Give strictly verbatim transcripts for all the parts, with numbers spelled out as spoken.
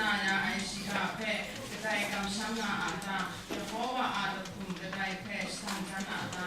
na ya ai shiga hpe kadai kamsham nga a ta? Yehova a lahkum kadai hpe shatan dan a ta?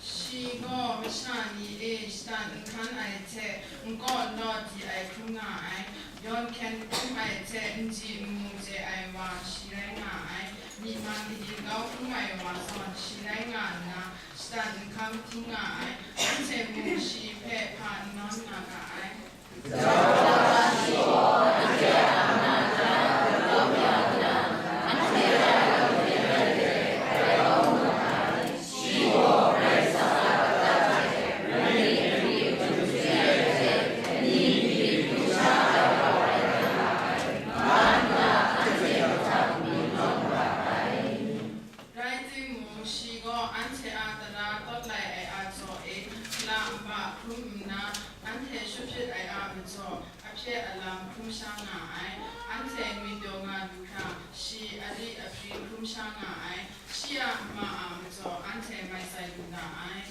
Shi gaw masha ni e shatan n hkan ai hte n kaw n law di ai hkrum nga ai, yawn hkyen hkrum ai hte n ji n mu chye ai wa shi rai nga ai, myi man kaji kau hkrum ai wa zawn shi rai nga nna, shatan n hkan hkrum nga ai, anhte mung shi hpe hpa n nawn nga ga ai. Rai timung, shi gaw anhte a tara tawt lai ai a jaw e, hkala nba hkrum nna, anhte shut hpyit ai a majaw, ahpye alam hkrum sha nga ai, anhte ngwipyaw nga lu hkra, shi ari apri hkrum sha nga ai, shi a nma a majaw, anhte mai sai lu na ai.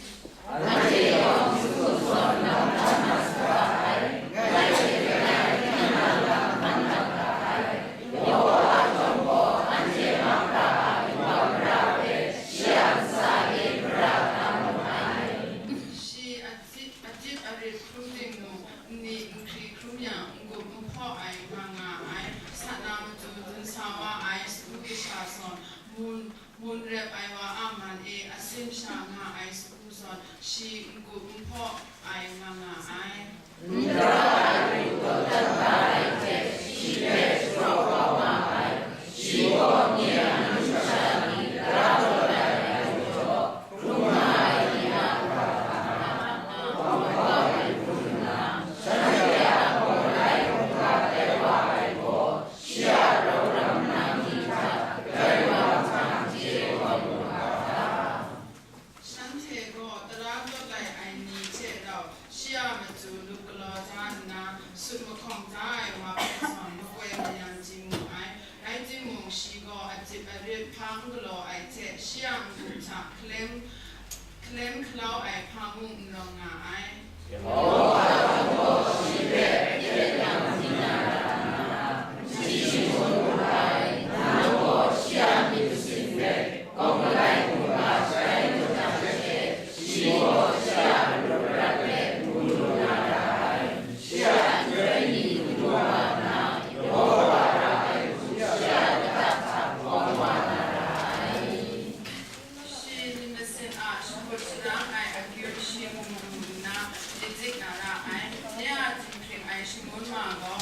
Shi a dip, a dip arit hkrum timung, nni nhkri hkrum yang, n-gup n hpaw ai nga nga ai, sa na matu dun sa wa ai sagu kasha zawn, mun, mun rep ai wa a man e asin sha nga ai sagu zawn, shi n-gup n hpaw ai nga nga ai. Shanhte gaw tara tawt lai ai ni hte rau shi a matu lup galaw da nna, sut mahkawng da ai wa hpe zawn makoi mayan di mu ai. Rai timung, shi gaw a dip a rit hpa n galaw ai hte, shi a n-gup hta hkalem, hkalem hkalau ai hpa mung n rawng nga ai. Shi myit masin a shahkut sharang ai akyu shi mu mu nna, myit dik na ra ai. Nye a dinghpring ai shangun ma gaw,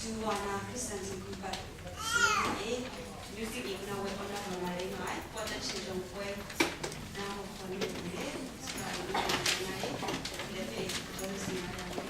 Wana Christian Singkung Pat Singkung E, Music Ignore Web Order Mama Rengai, Quartet Shinjong Poi, Namo Kwon Mung E, Sura Ignore Mama Rengai, Lepe John Singh Mama Rengai,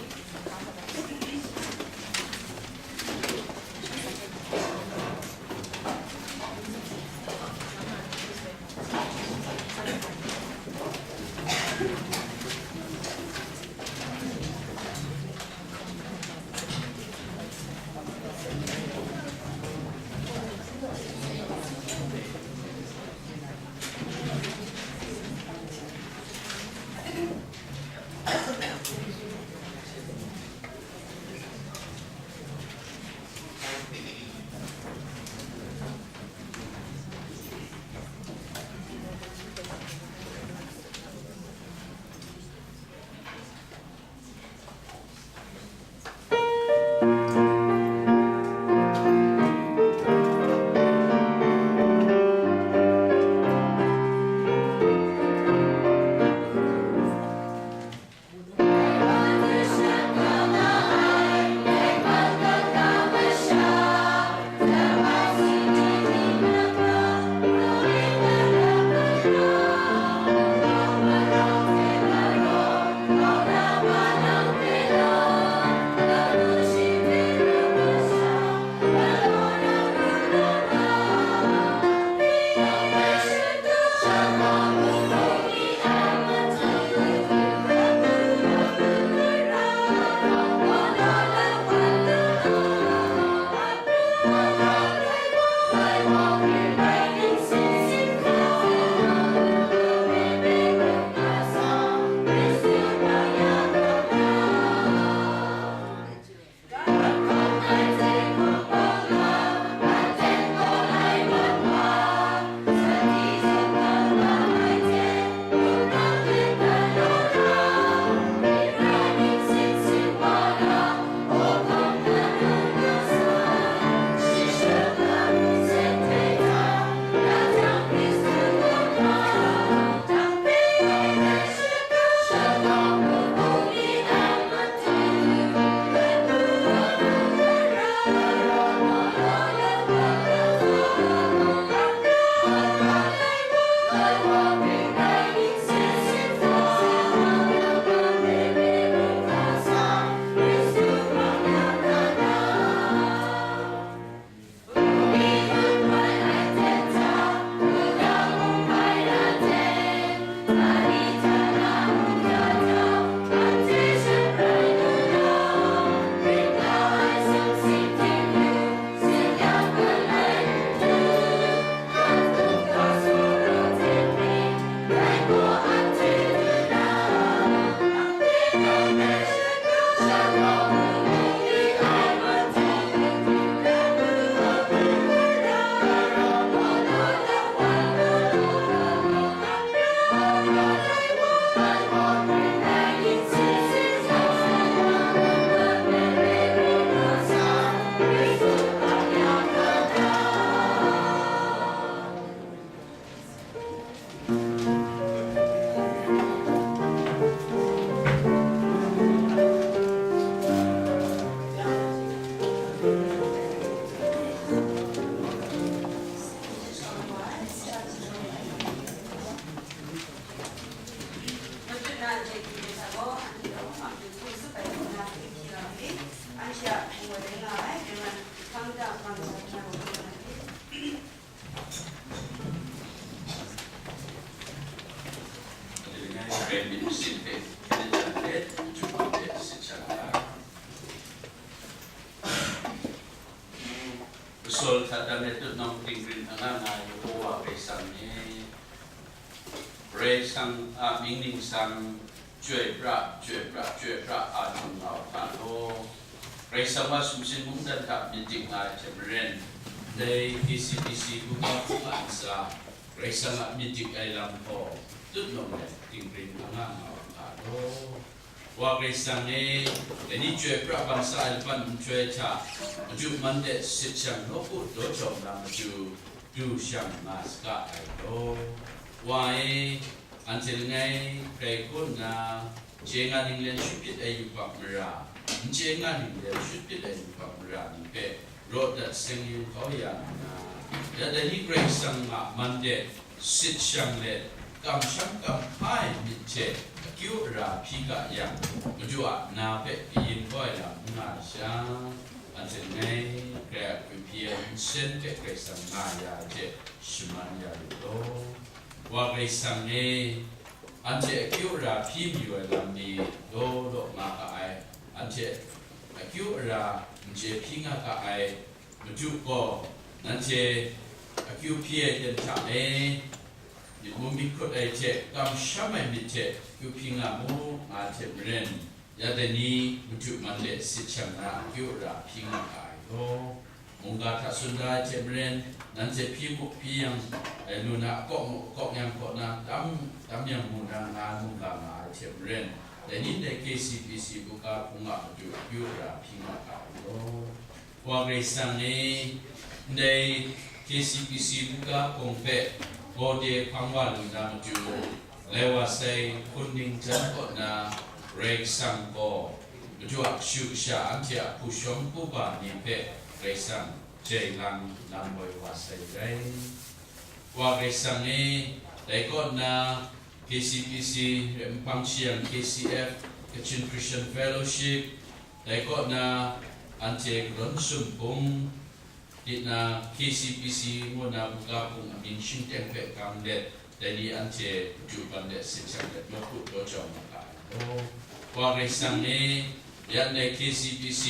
Kawsol hta dan e tutnawng tingrin anga nga ai Yehowa Karai Kasang e, Karai Kasang a mying ningsang chyoi pra, chyoi pra, chyoi pra a htung nga u hta law, Karai Kasang a sumsing mungdan hta myit dik nga ai hte maren, dai K C B C hkungga hkungga ntsa, Karai Kasang a myit dik ai lam gaw tutnawng let tingrin anga nga u hta law. Wa Karai Kasang e, dai ni chyoi pra bang sa ai laban nhtoi hta, madu man de sit shang nawku daw jawng na matu, du shang nga saga ai law. Wa e, anhte langai grai hkaw nna, chye nga ninglen shapyit ai yubak mara, n chye nga ning de shut pit ai yubak mara ni hpe raw dat seng yu kau ya nna, ya dai ni Karai Kasang a man de sit shang let, kamsham kamhpa ai myit hte akyu ara hpyi ga yang, Madu a na hpe kayin kau ai lam n nga ai sha, anhte langai, Karai a hpyi ai nsen hpe Karai Kasang nga ya ai hte shaman ya yu law. Wa Karai Kasang e, anhte akyu ara hpyi mayu ai lam ni law law nga ga ai, anhte akyu ara n chye hpyi nga ga ai, Madu gaw, nanhte akyu hpyi ai ten hta e, myit mu myit hkut ai hte, kamsham ai myit hte akyu hpyi nga mu, nga ai hte maren, ya dai ni Madu man de sit shang na akyu ara hpyi nga ga ai gaw, mungga hta tsun da ai hte maren, nanhte hpyi mu hpyi yang, eh, nu na akawk mu akawk yang kaw na tam, tam yang mu na nga mungga nga ai hte maren, dai ni ndai K C P C buga hpung a matu akyu ara hpyi nga ga ai gaw, Wa Karai Kasang e, ndai K C P C buga hpung hpe gawde hpang wa lu na matu, lai wa sai hpun ning jan kaw na Karai Kasang gaw, Madu a kashu kasha anhte a hpu shawng hpu ba ni hpe Karai Kasang jai lang lam woi wa sai rai. Wa Karai Kasang e, dai kaw na K C P C, Rep Npang Shayang K C F, Kachin Christian Fellowship, dai kaw na anhte Kadawn Sum Hpung, di na K C P C ngu na buga hpung amying shingteng hpe gang let, dai ni anhte matu ban let sit shang let, nawku daw jau nga ga ai law. Wa Karai Kasang e, ya ndai K C P C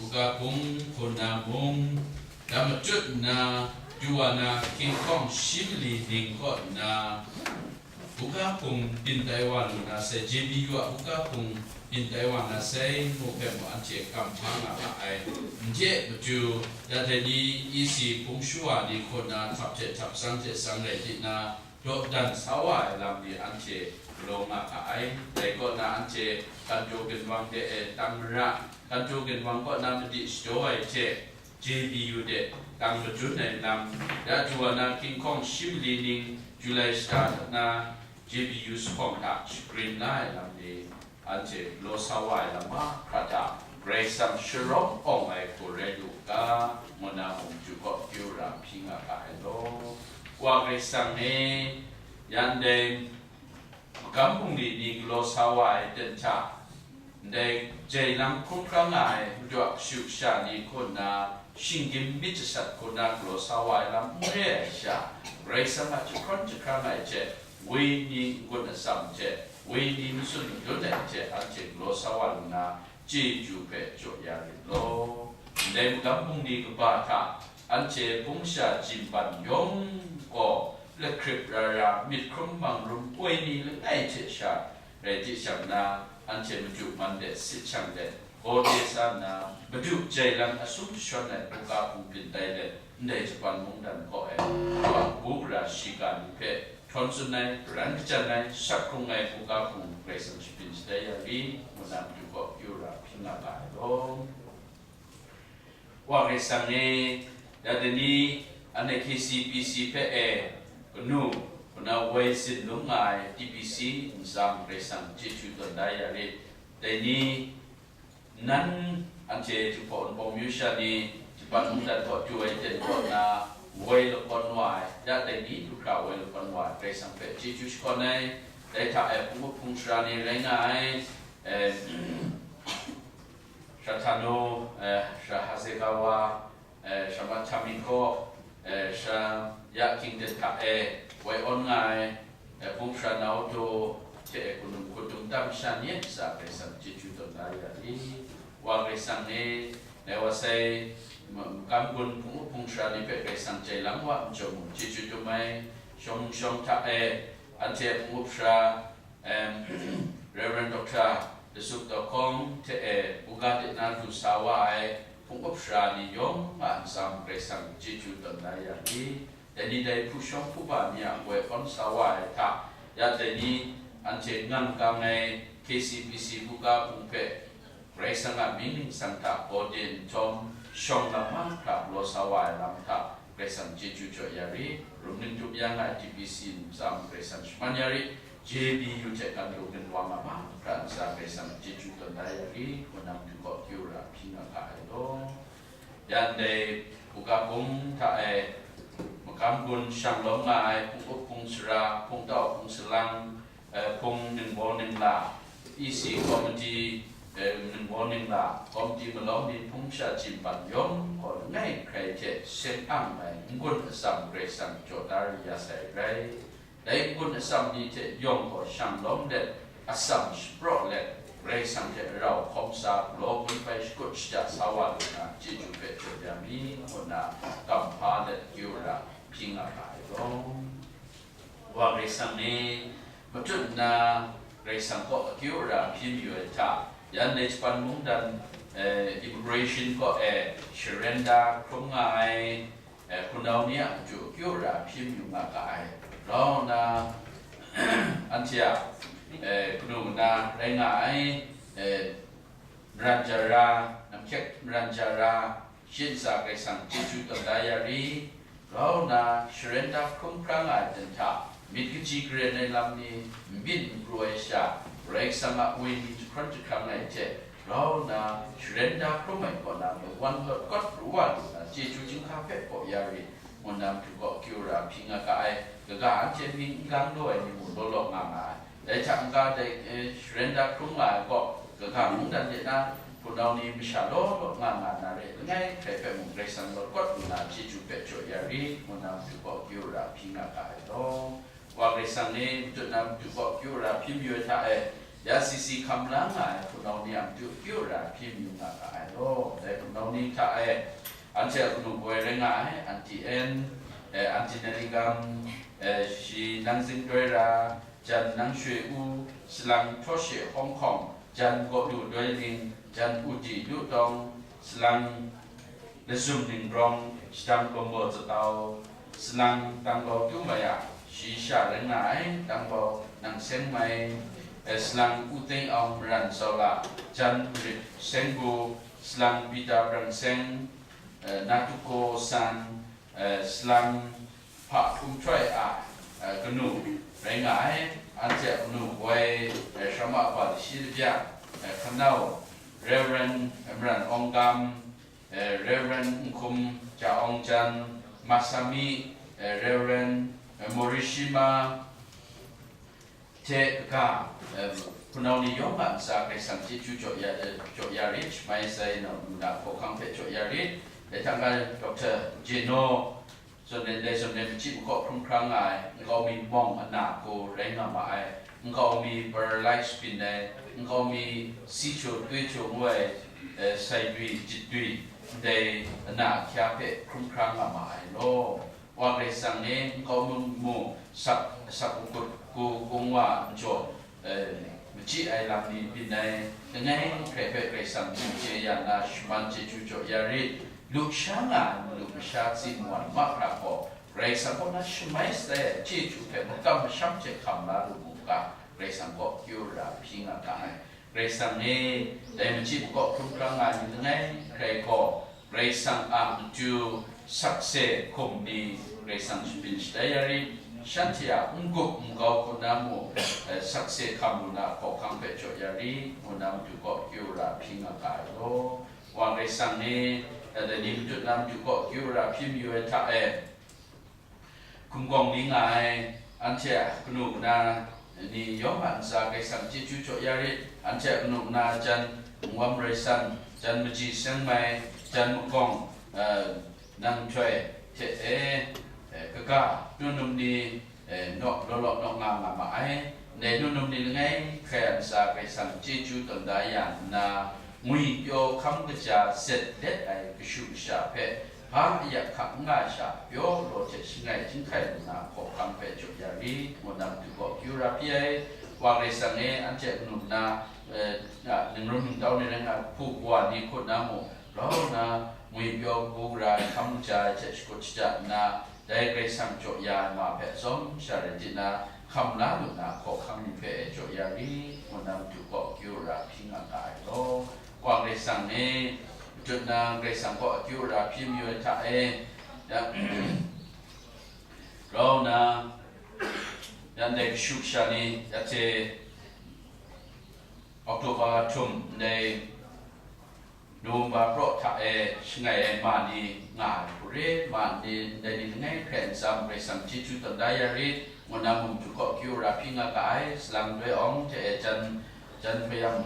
buga hpung hkawn na mung, dam matut nna, du wa na hkying hkawng shi mali ning kaw nna, buga hpung byin tai wa lu na sai, J B U a buga hpung byin tai wa na sai, ngu hpe mung anhte kam hpa nga ga ai. N de matu, ya dai ni E C hpung shawa ni hkawn na htap hte htap, tsang hte tsang rai di na, dawdan sa wa ai lam ni anhte galaw nga ga ai. Dai kaw na anhte gandaw ginwang de e tang mara, gandaw ginwang kaw na madi shadaw ai hte, J B U de tang madun ai lam, ya du wa na hkying hkawng shi mali ning, July shata hta na J B U sahkawng hta shagrin la ai lam ni, anhte galaw sa wa ai lam mahkra hta Karai Kasang sharawng awng ai hku rai lu u ga, ngu na mung matu kaw akyu ara hpyi nga ga ai law. Wa Karai Kasang e, ya ndai magam bungli ni galaw sa wa ai ten hta, ndai jai lang hkrum hkra nga ai Madu a kashu kasha ni hkawn na, shinggyim myit jasat hkawn na galaw sa wa ai lam n re ai sha, Karai Kasang a jahprawn jahkran ai hte, woi ni n-gun atsam hte, woi ni matsun madun ai hte, anhte galaw sa wa lu na, chyeju hpe jaw ya rit law. Ndai magam bungli kaba hta, anhte hpung masha jinban yawng gaw, lahkrip ra ra, myit hkrum mang rum, woi ni langai hte sha rai di shang na, anhte Madu man de sit shang let, gawde sa nna, Madu jai lang asum jashawn ai buga hpung byin tai let, ndai Japan mungdan kaw e, wa kabu gara shiga ni hpe htawn tsun ai, karan kajan ai, shap hkrung ai buga hpung Karai Kasang shabyin shatai ya ri, ngu na Madu kaw akyu ara hpyi nga ga ai law. Wa Karai Kasang e, ya dai ni, anhte K C P C hpe e, kanu, kaw na woi sin lum nga ai T B C ntsa mung Karai Kasang chyeju tawn da ya rit. Dai ni, nan anhte Jinghpaw Wunpawng myu sha ni, Japan mungdan kaw du ai ten kaw na, woi lakawn wa ai, ya dai ni du hkra woi lakawn wa ai, Karai Kasang hpe chyeju shakawn ai, dai hta e hpung up hpung sara ni rai nga ai, eh, Shatano, eh, Sha Hasegawa, eh, Sha Matamico, eh, Sha Ya Kingdom hta e woi awn nga ai, eh, Hpung Sara Naoto hte e hkundung hkundung tam sha ni a ntsa Karai Kasang chyeju tawn da ya i. Wa Karai Kasang e, dai wa sai, ma-, makam gun hpung up hpung sara ni hpe Karai Kasang jai lang wa, n jaw mung chyeju dum ai, shawng shawng hta e, anhte hpung up sara, Em, Reverend Doctor Lasuk Dawhkawng hte e buga de na du sa wa ai hpung up sara ni yawng a ntsa mung Karai Kasang chyeju tawn da ya i. Dai ni dai hpu shawng hpu ba ni a woi awn sa wa ai hta, ya dai ni anhte ngang kang ai K C B C buga hpung hpe Karai Kasang a mying ningsang hta gawde nhtawm, shawng lam mahkra galaw sa wa ai lam hta, Karai Kasang chyeju jaw ya ri, rum ning tup ya nga ai T B C ntsa mung Karai Kasang shaman ya ri, J B U hte kan lu ginwang a mahkra ntsa Karai Kasang chyeju tawn da ya ri, kaw na matu kaw kyu ra hpyi nga ga ai law. Yan dai, Buga bung hta e, makam gun shang lawm nga ai hpung up hpung sara, hpung tau hpung salang, eh, hpung ningbaw ningla, E C committee, eh, ningbaw ningla, committee malawng ni hpung sha chyin ban yawng gaw langai hkrai hte seng ang ai n-gun atsam Karai Kasang jaw da ya sai rai. Dai n-gun atsam ni hte yawng gaw shang lawm let, atsam shapraw let, Karai Kasang hte rau hkawm sa, galaw gun bai shakut shaja sa wa lu na, chyeju hpe jaw ya mi, ngu nna, kam hpa let kyu ra hpyi nga ga ai law. Wa Karai Kasang ni, matut nna Karai Kasang kaw akyu ara hpyi mayu ai hta, yan dai Japan mungdan, eh, immigration kaw e surrender hkrum nga ai, eh, hpunau ni a matu akyu ara hpyi mayu nga ga ai. Rau nna, anhte a, eh, kanu kana rai nga ai, eh, maran ja ra, namhkyet maran ja ra, shi ntsa Karai Kasang chyeju tawn da ya ri, rau nna surrender hkrum hkra nga ai ten hta, myit kaji karen ai lam ni, nbyin n pru ai sha, Karai Kasang a wenyi jahprawn jahkrang ai hte, rau nna surrender hkrum ai kaw na, lawan lawt kawt ru wa lu na, chyeju chyinghka hpe hpaw ya ri, ngu nna matu kaw kyu ra hpyi nga ga ai, kaga anhte mying n gang lu ai ni mung law law nga nga ai. Dai hta n-ga dai, eh, surrender hkrum nga ai kaw, kaga mungdan de na, hpunau ni masha law law nga nga na re, langai hkrai hpe mung Karai Kasang lawt kawt lu na chyeju hpe jaw ya ri, ngu nna matu kaw kyu ra hpyi nga ga ai law. Wa Karai Kasang ni, matut na matu kaw kyu ra hpyi mayu ai hta e, ya si si hkam la nga ai hpunau ni a matu kyu ra hpyi mayu nga ga ai law. Dai hpunau ni hta e, anhte a kanu kaw ai rai nga ai, Aunty Ann, eh, Aunty Naligam, eh, shi Nangzing Doi Ra, jan Nang Shwe U, salang Htaw She Hkawng Hkawng, jan Gaw Lu Doi Ling, jan U Di Lu Tawng, salang Lazum Ning Rawng, shadang Gawngbau Zatau, salang Tangbau Tu Maya, shi sha rai nga ai, Tangbau Nang Seng Mai, eh, salang U Teng Aung Maran Zaula, jan Marit Seng Bu, salang Peter Brang Seng, eh, Natuko San, eh, salang Hpa Hkum Htoi a, eh, kanu rai nga ai, anhte a kanu kaw ai, eh, Shrama Bali shi labya, eh, hkanau, Reverend Maran Awng Gam, eh, Reverend Nhkum Ja Awng Jan, Masami, eh, Reverend, eh, Morishima, hte kaga, em, hpunau ni yawng a ntsa Karai Kasang chyeju jaw ya, eh, jaw ya rit, shamai sai nau lu na hkawhkang hpe jaw ya rit, dai hta n-ga Doctor Jeno, zawn len dai zawn len machyi makaw hkrum hkra nga ai, nkau mi Mawng Ana Ko rai nga ma ai, nkau mi Paralyze byin ai, nkau mi Si Cho Twe Cho ngu ai, eh, sai dwi, jit dwi, ndai ana ahkya hpe hkrum hkra nga ma ai law. Wa Karai Kasang ni nkau mi mu sak, sak makut ku kung wa njaw, eh, machyi ai lam ni byin ai, langai hkrai hpe Karai Kasang chye ya nna shaman chyeju jaw ya rit, lusha nga ai malu masha tsin wan mahkra gaw, Karai Kasang kaw na shamai shatai ai chyeju hpe makam masham hte hkam la lu mu ga, Karai Kasang kaw kyu ra hpyi nga ga ai. Karai Kasang ni, dai machyi makaw hkrum hkra nga ai ni langai hkrai gaw, Karai Kasang a matu sakse hkum ni Karai Kasang shabyin shatai ya ri, shanhte a n-gup n-gau hku na mu, eh, sakse hkam lu na hkawhkang hpe jaw ya ri, ngu na matu kaw kyu ra hpyi nga ga ai law. Wa Karai Kasang ni, eh, dai ni matut na matu kaw kyu ra hpyi mayu ai hta e, hkum gawng li nga ai, anhte a kanu kana ni yawng a ntsa Karai Kasang chyeju jaw ya rit, anhte a kanu kana jan Nwam Rai San, jan Maji Seng Mai, jan Magawng, eh, Nang Htoi hte e, eh, kaga, num num ni, eh, naw, law law naw nga nga ma ai. Ndai num num ni langai hkrai a ntsa Karai Kasang chyeju tawn da ya nna, ngwi pyaw hkam kaja zet let ai kashu kasha hpe, hpa ayak hkak n nga ai sha, pyaw law hte shangai chyinghkai lu na hkawhkam hpe jaw ya ri, ngu na matu kaw kyu ra hpyi ai. Wa Karai Kasang e, anhte a kanu kana, eh, a, ningrum ningtau ni rai nga, hpu kawa ni hku na mu, grau nna, ngwi pyaw kabu gara ai hkam kaja ai hte shakut shaja nna, dai Karai Kasang jaw ya ai ma hpe atsawm sha rai di na, hkam la lu na hkawhkang ni hpe jaw ya ri, ngu na matu kaw kyu ra hpyi nga ga ai law. Wa Karai Kasang ni, matut na Karai Kasang kaw akyu ra hpyi mayu ai hta e, ya, grau nna, Yan dai kashu kasha ni, ya hte October htum ndai November praw hta e shangai ai ma ni nga ai hku re, ma ni ndai ni langai hkrai n tsam Karai Kasang chyeju tawn da ya rit, ngu na mung htu kaw kyu ra hpyi nga ga ai, salang doi awng hte e jan, jan hpayam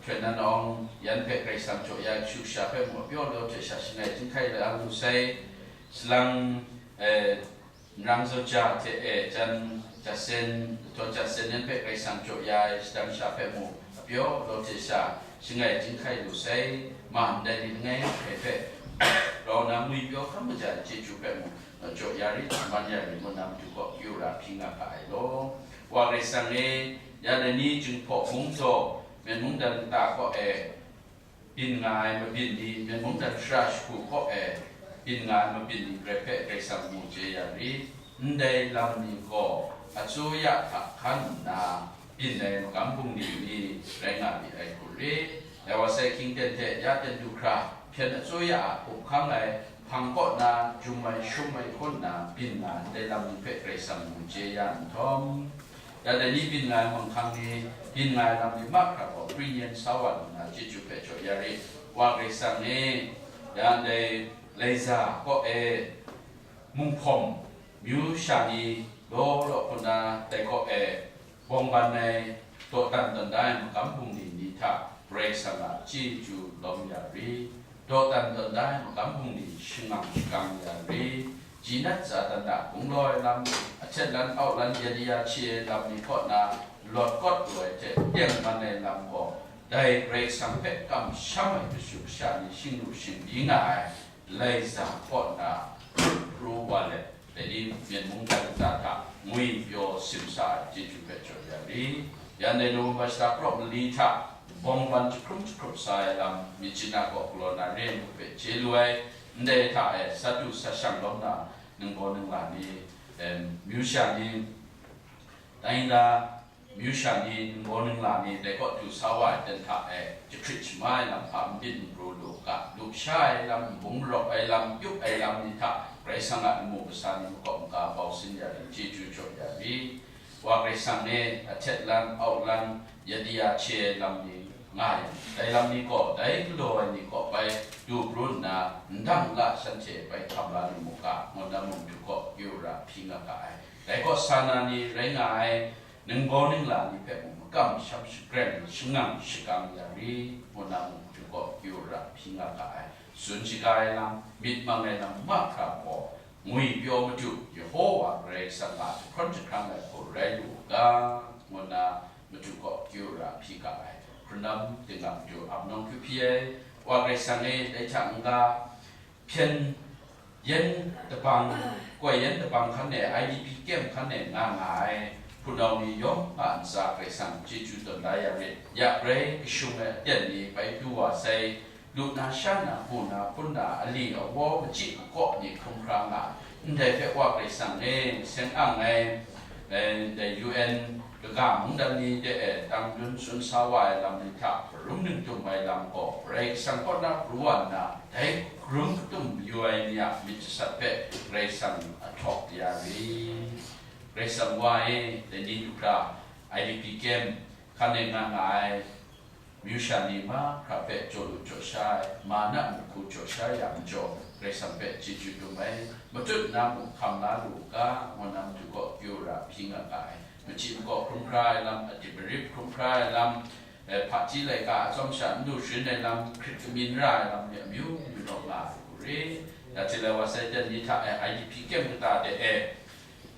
hkyen nan awng, yan hpe Karai Kasang jaw ya ai kashu kasha hpe mung apyaw law hte sha shangai chyinghkai la lu sai, salang, eh, Nrang Zaw Ja hte e jan Jasen, Daw Jasen yan hpe Karai Kasang jaw ya ai shadang sha hpe mu, apyaw law hte sha shangai chyinghkai lu sai, ma ndai ni langai hkrai hpe rau na ngwi pyaw hkam kaja ai chyeju hpe mu, jaw ya rit, man ya rit, ngu na matu kaw kyu ra hpyi nga ga ai law. Wa Karai Kasang e, ya dai ni Jinghpaw mung zaw, Myen mungdan kata kaw e, byin nga ai mabyin ni, Myen mungdan shara shagu kaw e byin nga ai mabyin ni grai hpe Karai Kasang mu chye ya rit. Ndai lam ni gaw atuya hta hkan nna byin ai magam bungli ni rai nga mi ai hku re. Dai wa sai hkying ten hte ya ten du hkra hpyen atuya a up hkang ai hpang kaw na jum ai shum ai hkawn na byin nga ai ndai lam ni hpe Karai Kasang mu chye ya nhtawm, ya dai ni byin nga ai manghkang ni, byin nga ai lam ni mahkra gaw pri yen sa wa lu nna chyeju hpe jaw ya rit. Wa Karai Kasang e, ya ndai Laiza kaw e, Munghpawm myu sha ni law law hku na dai kaw e bawng ban ai, dawdan tawn da ai magam bungli ni hta Karai Kasang a chyeju lawm ya rit. Dawdan tawn da ai magam bungli shangang shakang ya rit. Ji nat Satan a gunglaw ai lam, ahtet lan au lan yadi ya hte lam ni kaw na lawt kawt lu ai hte tengman ai lam gaw, dai Karai Kasang hpe kamsham ai kashu kasha ni shingru shingbyi nga ai Laiza kaw na pru wa let, dai ni Myen mungdan kata hta ngwi pyaw sim sa ai chyeju hpe jaw ya rit. Yan dai November shata praw mali hta bawng ban jahkrum jahkrup sa ai lam, myit chyin a kaw galaw na re ai hpe chye lu ai, ndai hta e sa du sa shang lawm na ningbaw ningla ni, em, myu sha ni, tai nda, myu sha ni, ningbaw ningla ni, dai kaw du sa wa ai ten hta e jahkrit shamai lam hpa n byin n pru lu u ga, lup sha ai lam, n bung rawp ai lam, yup ai lam ni hta Karai Kasang a lamu kasa ni makawp maga bau sin ya rit, chyeju jaw ya rit. Wa Karai Kasang e, ahtet lan, au lan, yadi ya hte lam ni nga yang, dai lam ni gaw dai galaw ai ni kaw bai du pru nna, ndang la shanhte bai hkam la lu mu ga, ngu na mung du kaw kyu ra hpyi nga ga ai. Dai kaw sa na ni rai nga ai, ningbaw ningla ni hpe mung makam sham shagreng, shangang shakang ya rit, ngu na mung du kaw kyu ra hpyi nga ga ai. Tsun shaga ai lam, myit mang ai lam mahkra gaw, ngwi pyaw madu Yehowa Karai Kasang a jahprawn jahkrang ai hku rai lu u ga, ngu na madu kaw kyu ra hpyi ga ai. Hkrunam, tinang madu ap nawng hkyu hpyi ai, Wa Karai Kasang e, dai hta n-ga, hpyen yen dabang, koi yen dabang hkan e, I D P camp hkan e nga nga ai hpunau ni yawng a ntsa Karai Kasang chyeju tawn da ya rit. Ya grai kashung ai aten ni bai du wa sai, lu na sha na, bu na hpun na, ali awaw machyi makaw ni hkrum hkra nga, ndai hpe Wa Karai Kasang e, seng ang ai, eh, ndai U N kaga mungdan ni de e tang dun tsun sa wa ai lam ni hta, karum ningtum ai lam gaw, Karai Kasang kaw na pru wa nna, dai karum katum mayu ai ni a myit jasat hpe Karai Kasang a htawk ya rit. Karai Kasang wa e, dai ni du hkra, I D P camp hkan e nga nga ai, myu sha ni mahkra hpe jaw lu jaw sha ai, ma na mung hku jaw sha ya majaw, Karai Kasang hpe chyeju dum ai, matut na mung hkam la lu u ga, ngu na matu kaw kyu ra hpyi nga ga ai. Machyi makaw hkrum hkra ai lam, adip arip hkrum hkra ai lam, eh, hpaji laika a atsawm sha n lu sharin ai lam, hkrit kamyin ra ai lam ni amyu myu rawng nga ai hku re. Ya hte lai wa sai ten ni hta e, I D P camp kata de e,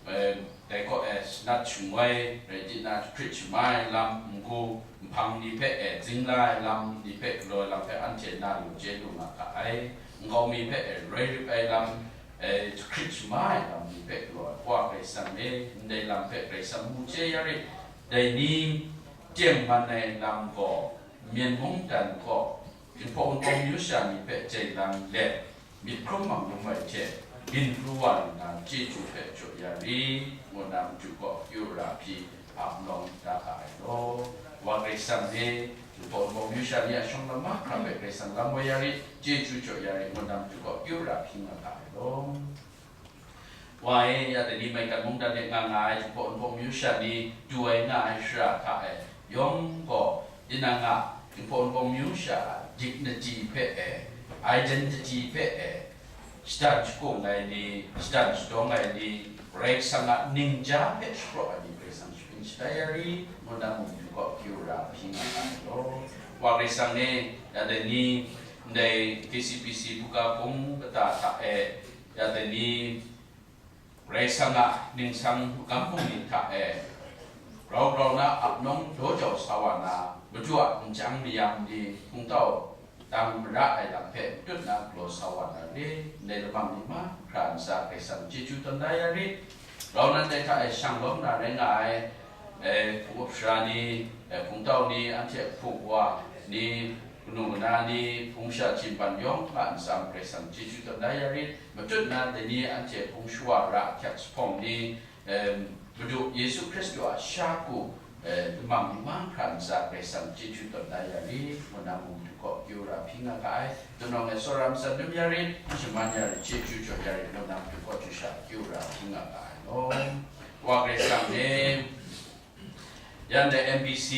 eh, dai kaw e sanat shangoi, rai tinang jahkrit shamai ai lam, n-gu nhpang ni hpe e zingla ai lam ni hpe galaw ai lam hpe anhte na lu chye lu nga ga ai. Nkau mi hpe e roi rip ai lam, eh, jahkrit shamai ai lam ni hpe galaw ai Wa Karai Kasang e, ndai lam hpe Karai Kasang mu chye ya rit. Dai ni tengman ai lam gaw, Myen mungdan kaw, Jinghpaw Wunpawng myu sha ni hpe jai lang let, myit hkrum manglum ai hte, byin pru wa lu na chyeju hpe jaw ya ri, ngu na matu kaw kyu ra hpyi, ap nawng da ga ai law. Wa Karai Kasang e, Jinghpaw Wunpawng myu sha ni a shawng lam mahkra hpe Karai Kasang lam woi ya ri, chyeju jaw ya ri, ngu na matu kaw kyu ra hpyi nga ga ai law. Wa e, ya dai ni maigan mungdan de nga nga ai Jinghpaw Wunpawng myu sha ni du ai nga ai shara hta e, yawng gaw, tinang a Jinghpaw Wunpawng myu sha a dignity hpe e, identity hpe e, shadan shakung ai ni, shadan shadawng ai ni, Karai Kasang a ningja hpe shapraw ai ni, Karai Kasang shapring shatai ya ri, ngu na mung du kaw kyu ra hpyi nga ai law. Wa Karai Kasang e, ya dai ni, ndai K C B C buga bung kata hta e, ya dai ni, Karai Kasang a ningsang magam bungli hta e, grau grau na ap nawng daw jau sa wa na, Madu a nchyang mayam ni hpungtau tang mara ai lam hpe matut na galaw sa wa na re, ndai lamang ni mahkra ntsa Karai Kasang chyeju tawn da ya rit. Grau nan dai hta e shang lawm na rai nga ai, e, hpung up sara ni, e, hpungtau ni, anhte hpung wa ni, kanu kana ni, hpung sha hkying ban yawng a ntsa Karai Kasang chyeju tawn da ya rit. Matut na dai ni anhte hpung shawa ra ahkyak jahpawng ni, em, Madu Yesu Hkristu a sha ku, eh, lamang ni mahkra ntsa Karai Kasang chyeju tawn da ya rit, ngu na mung du kaw kyu ra hpyi nga ga ai. Tunawng e tsawra matsan dum ya rit, shaman ya rit, chyeju jaw ya rit, ngu na mung du kaw chyu sha kyu ra hpyi nga ga ai law. Wa Karai Kasang e, yan dai M B C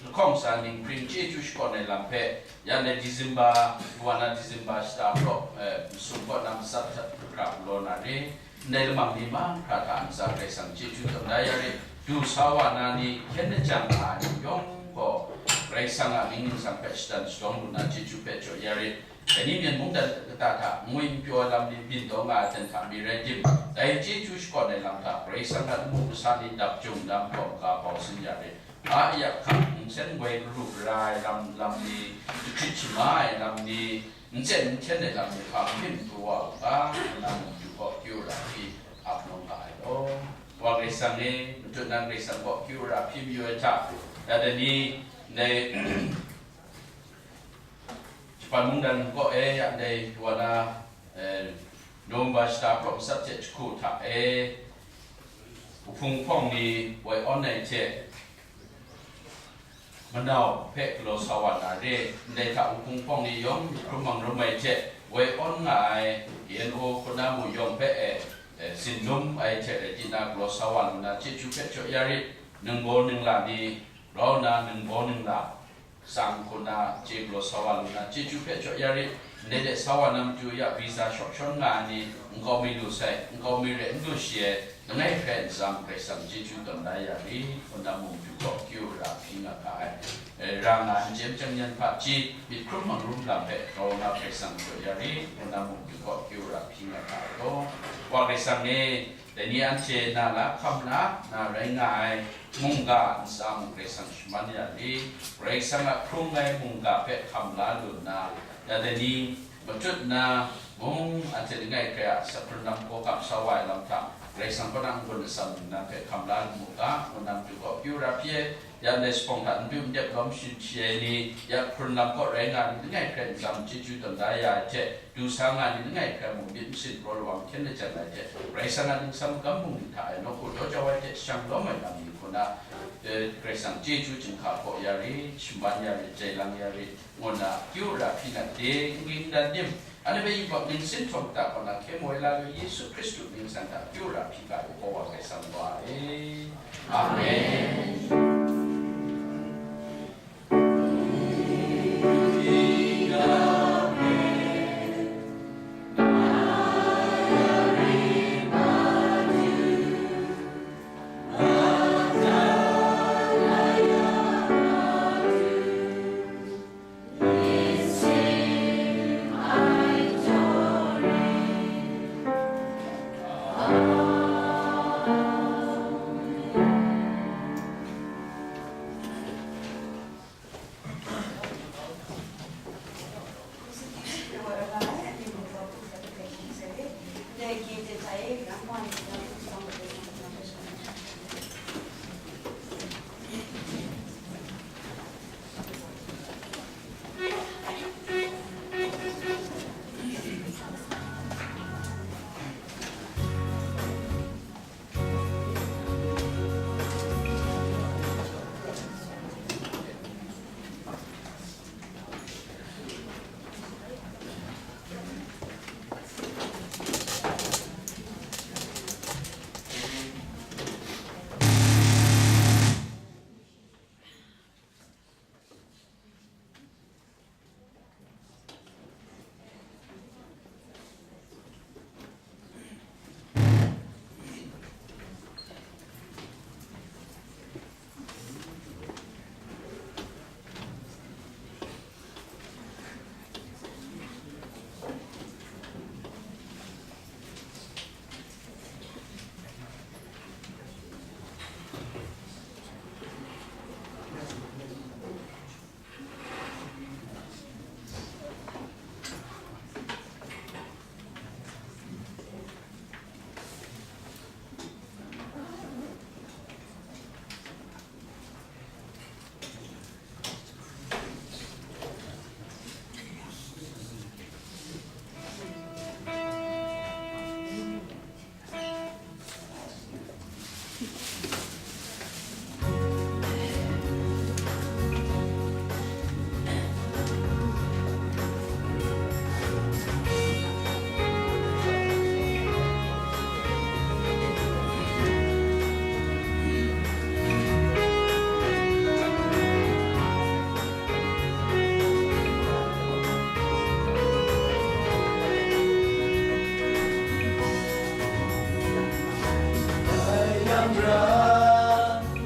lahkawng tsa ninghpring chyeju shakawn ai lam hpe, yan dai December, kawa na December shata hpraw, eh, masum kaw na matsat hkrat hkra galaw na re, ndai lamang ni mahkra hta ntsa Karai Kasang chyeju tawn da ya re, du sa wa na ni, hkyen lajang nga ai ni yawng gaw, Karai Kasang a mying ningsang hpe shadan shadawng lu na chyeju hpe jaw ya re, dai ni Myen mungdan kata hta ngwi n pyaw ai lam ni byin taw nga ai ten hta mi rai tim, dai chyeju shakawn ai lam hta Karai Kasang a lamu kasa ni dap jung dam hkawm ga bau sin ya re. A ya hkang, nsen woi garu gara ai lam, lam ni, jahkrit shama ai lam ni, nsen n hten ai lam ni hpa n myit pru wa u ga, ngu na mung du kaw kyu ra hpyi ap nawng ga ai law. Wa Karai Kasang e, matut nang Karai Kasang kaw kyu ra hpyi mayu ai hta, ya dai ni, ndai Japan mungdan kaw e ya ndai wa na, eh, November shata hpraw matsat hte jahku hta e, wuhpung hpawng ni woi awn ai hte, manau hpe galaw sa wa na re, ndai hta wuhpung hpawng ni yawng hkrum mang rum ai hte, woi awn nga ai K N O hku na mu yawng hpe e, eh, tsin dum ai hte rai di na, galaw sa wa lu na, chyeju hpe jaw ya rit, ningbaw ningla ni, grau na ningbaw ningla, tsang hku na chye galaw sa wa lu na, chyeju hpe jaw ya rit, ndai de sa wa na matu ya visa shawk shawn nga ai ni, nkau mi lu sai, nkau mi re n lu shi ai, langai hkrai n tsam Karai Kasang chyeju tawn da ya rit, ngu na mung du kaw kyu ra hpyi nga ga ai. Eh, ra nga ai, n chye machyang yan hpaji, myit hkrum mang rum lam hpe grau na Karai Kasang jaw ya rit, ngu na mung du kaw kyu ra hpyi nga ga ai law. Wa Karai Kasang e, dai ni anhte na la hkam la na rai nga ai mungga ntsa mung Karai Kasang shaman ya rit, Karai Kasang a hkrung ai mungga hpe hkam la lu nna, ya dai ni matut na mung anhte langai hkrai a sakhpring lam hkawhkam sa wa ai lam hta, Karai Kasang kaw na n-gun atsam ningnan hpe hkam la lu mu ga, ngu na matu kaw kyu ra hpyi ai. Ya ndai jahpawng hta n du n dep lawm shi shi ai ni, ya hkrun lam kaw rai nga ai ni langai hkrai n tsam chyeju tawn da ya ai hte, du sa nga ai ni langai hkrai mung myit masin praw lawang hkyen lajang ai hte, Karai Kasang a ningsang magam bungli hta e nawku daw jau ai hte shang lawm ai lam ni hku na, eh, Karai Kasang chyeju chyinghka hpaw ya rit, shaman ya rit, jai lang ya rit, ngu na kyu ra hpyi na de, n ging dan dim, anhte hpe yubak ningsin htawng kata kaw na hkye maw ai la lu Yesu Hkristu mying san hta kyu ra hpyi ga ai, Kawa Karai Kasang wa e. Amen.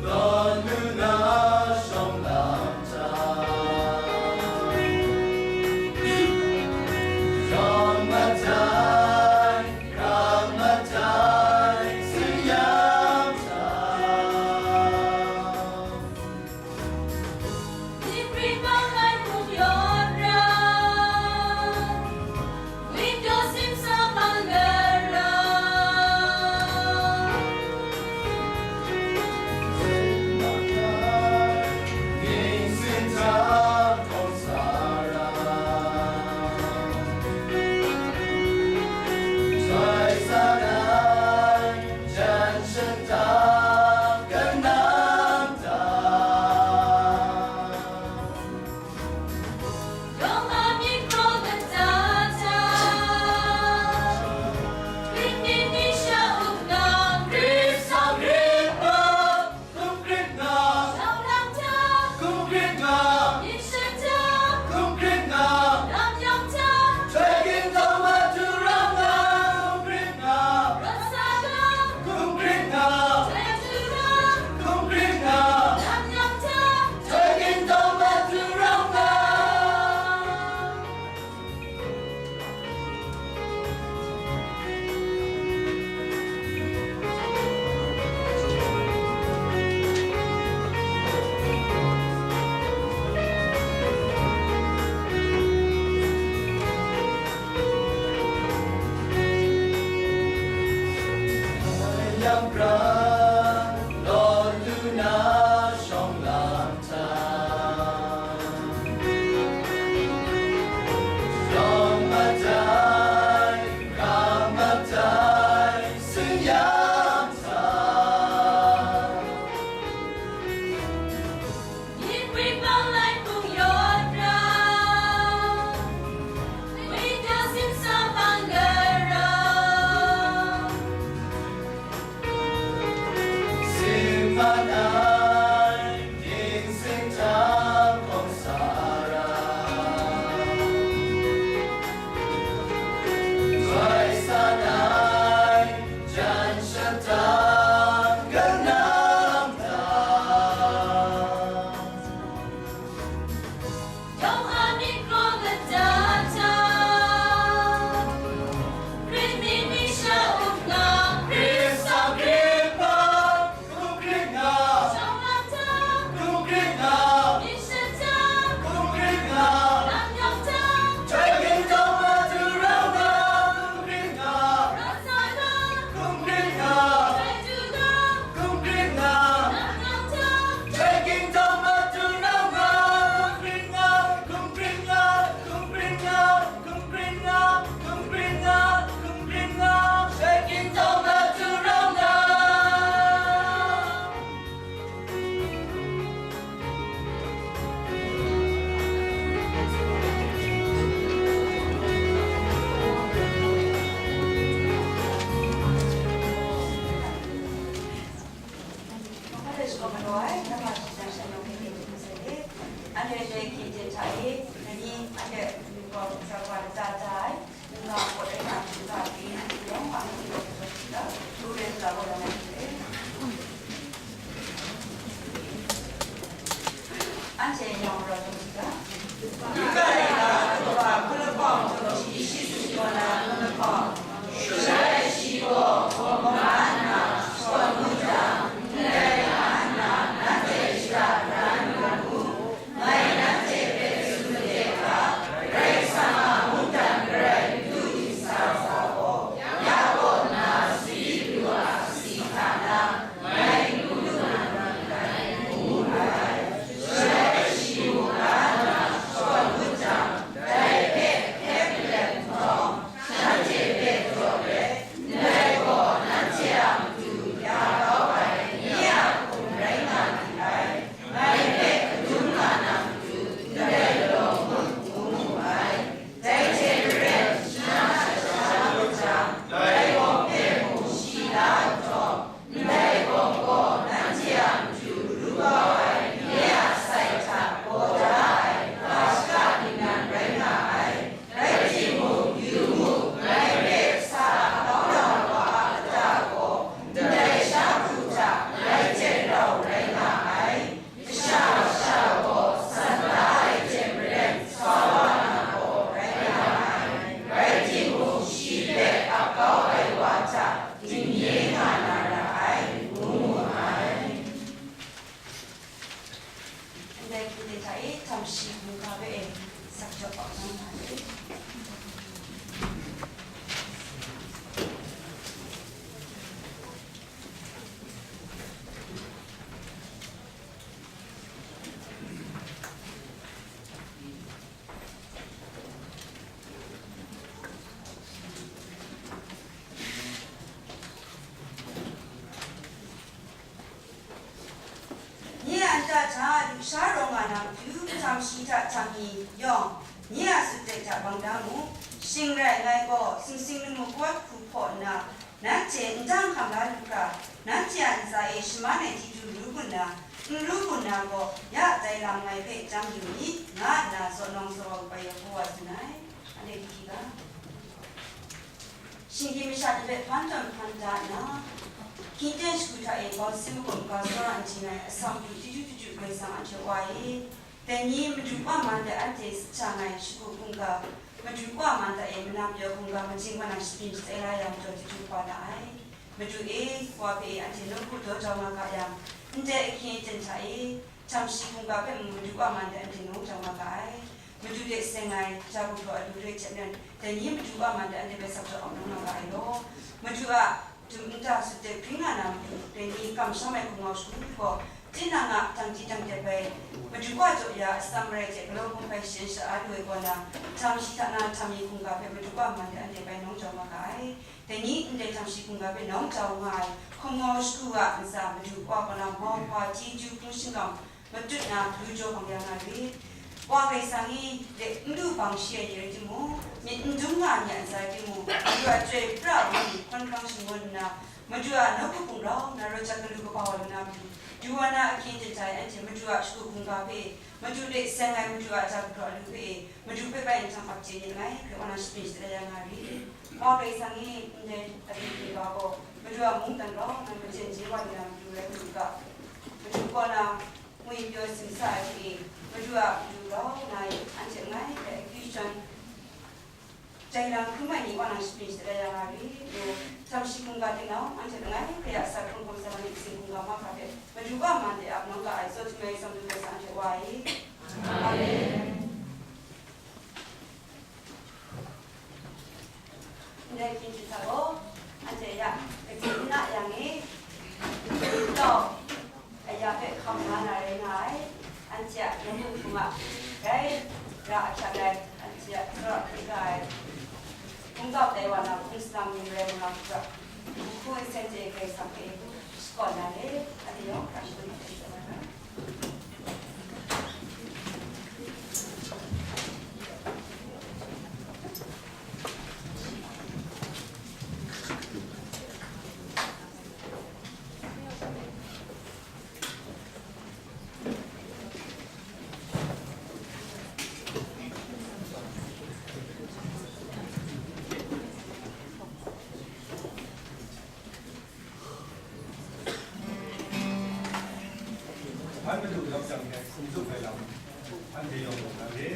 Law lu na shawng lam hta, shawng matai, grang matai, sing yam hta. Myit hprit bang ai hpung yawt ra, myit daw simsa hpang gara, myit sin hta hkawng sa ra, jai sa na. Jan shada kanang ta, yawng a myit hkraw kata hta, Greek myit ni sha up nang, Greek sa Greek ma, hkum Greek nga, shau lang hta, hkum Greek nga, myit sha hta, hkum Greek nga, lam yawng hta, Troy kingdom matu ram nga, hkum Greek nga, Rasa nga, hkum Greek nga, Troy matu ram, hkum Greek nga, lam yawng hta, Troy kingdom matu ram nga. Yang pran, law lu na shawng lam hta, shawng matai, grang matai, sing yam hta. Myit hprit bang ai hpung yawt ra, myit daw simsa hpang gara, hpaw nna, nanhte n dang hkam la lu hkra, nanhte a ntsa e shaman ai chyeju ru gun na, n ru gun na gaw, ya dai lam ngai hpe chyam yu myit, nga nna zaw nawng zaw wa ai Yahuwa tsun ai. Anhte hkyi ga. Shinggyim masha ni hpe hpan tawn hpan da nna, hkying ten shagu hta e bawng si magum ga tsawra n chye ai asak madu chyeju chyeju Karai Kasang anhte Wa e, dai ni madu wa man de anhte sat sha ai shagu hkungga, madu wa man de e manam pyaw hkungga majing wa na shapyin shatsai la yang majaw chyeju kaba la ai. Madu e, Wa hpe e anhte nawku daw jau nga ga yang, ndai ahkying aten hta e, htam shi hkungga hpe mung madu wa man de anhte nawng jau nga ga ai. Madu de seng ai, ja gumhpraw alu re hte maren, dai ni madu wa man de anhte hpe sak jaw ap nawng nga ga ai law. Madu a dum nta sut de hpring nga na matu, dai ni kamsham ai hkum ngau shagu gaw, tinang a dangji dangdep ai, madu wa jaw ya atsam marai hte galaw hkum hpai shayan sha-a lu ai kaw na, htam shi hta na htam mi hkungga hpe madu wa man de anhte bai nawng jau nga ga ai. Dai ni ndai htam shi hkungga hpe nawng jau nga ai hkum ngau shagu a ntsa madu wa kaw na mauhpa chyeju hpung shingkang matut na lu jaw bang ya nga rit. Wa Karai Kasang e, de n du bang shi ai ni rai timung, myit n dum nga ai ni a ntsa e timung, madu a chyoi pra ai wa ni hkawn hkrang shangun nna, madu a nawku hpung rau na rawt jat galu kaba wa lu na matu, du wa na ahkying aten hta e anhte madu a shagu hkungga hpe, madu de seng ai madu a ja gumhpraw alu hpe e, madu hpe bai nhtang ap chye myit langai, hkrai wa na shapyin shatsai la ya nga rit. Wa Karai Kasang e, ndai alu hte ga gaw, madu a mungdan rau na majen je wa lu na madu rai lu ga, madu kaw na ngwi pyaw simsa ai hte e, madu a matu grau nna e anhte langai hpe akyu shadawn, jai lam hkrum ai ni wa nang shapyin shatsai la ya nga rit. Ngu, htam shi hkungga tinau, anhte langai hpe a asak hkrung hkawm sa na myit kasin hkungga mahkra hpe, madu wa man de ap nawng ga ai, tsaw htum ai Karai Kasang anhte Wa e. Amen. Ndai hpyin hpyi hta gaw, anhte ya, kaji n na yang e, tau, aya hpe hkam la na rai nga ai, anhte a nawku hpung a, rai ra ahkyak ai, anhte a tsawra hkrit nga ai, hpung tau tai wa na hpung salang ni marai manga hkra, nhku nsen chye ai Karai Kasang hpe shakawn na le, anhte yawng hkra shakawn na le. Hpan madu grau jang hte hkum tsup ai lam, anhte yawng mung na re.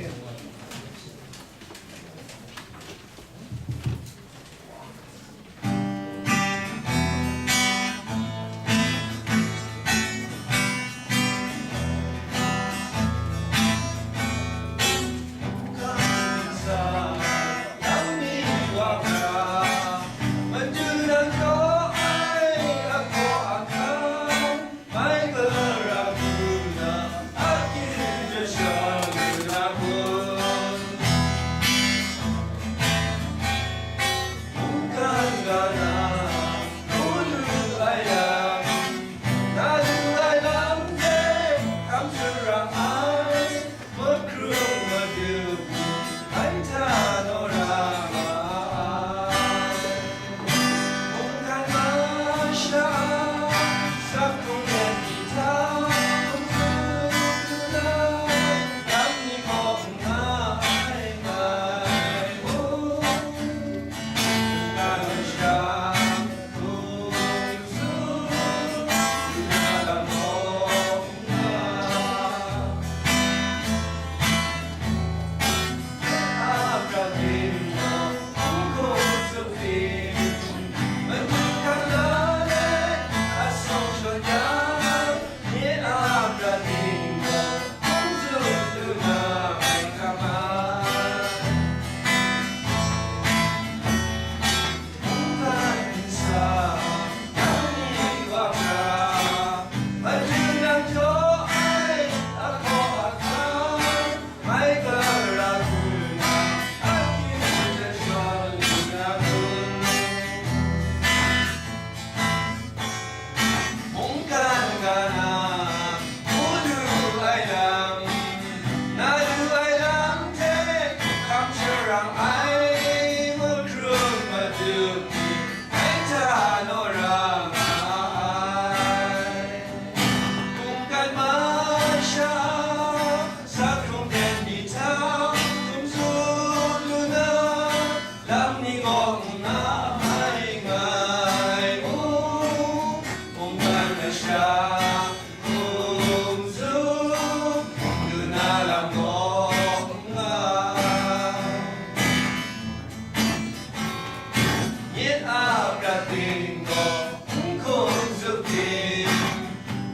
A prat ting gaw n hkum zup ting,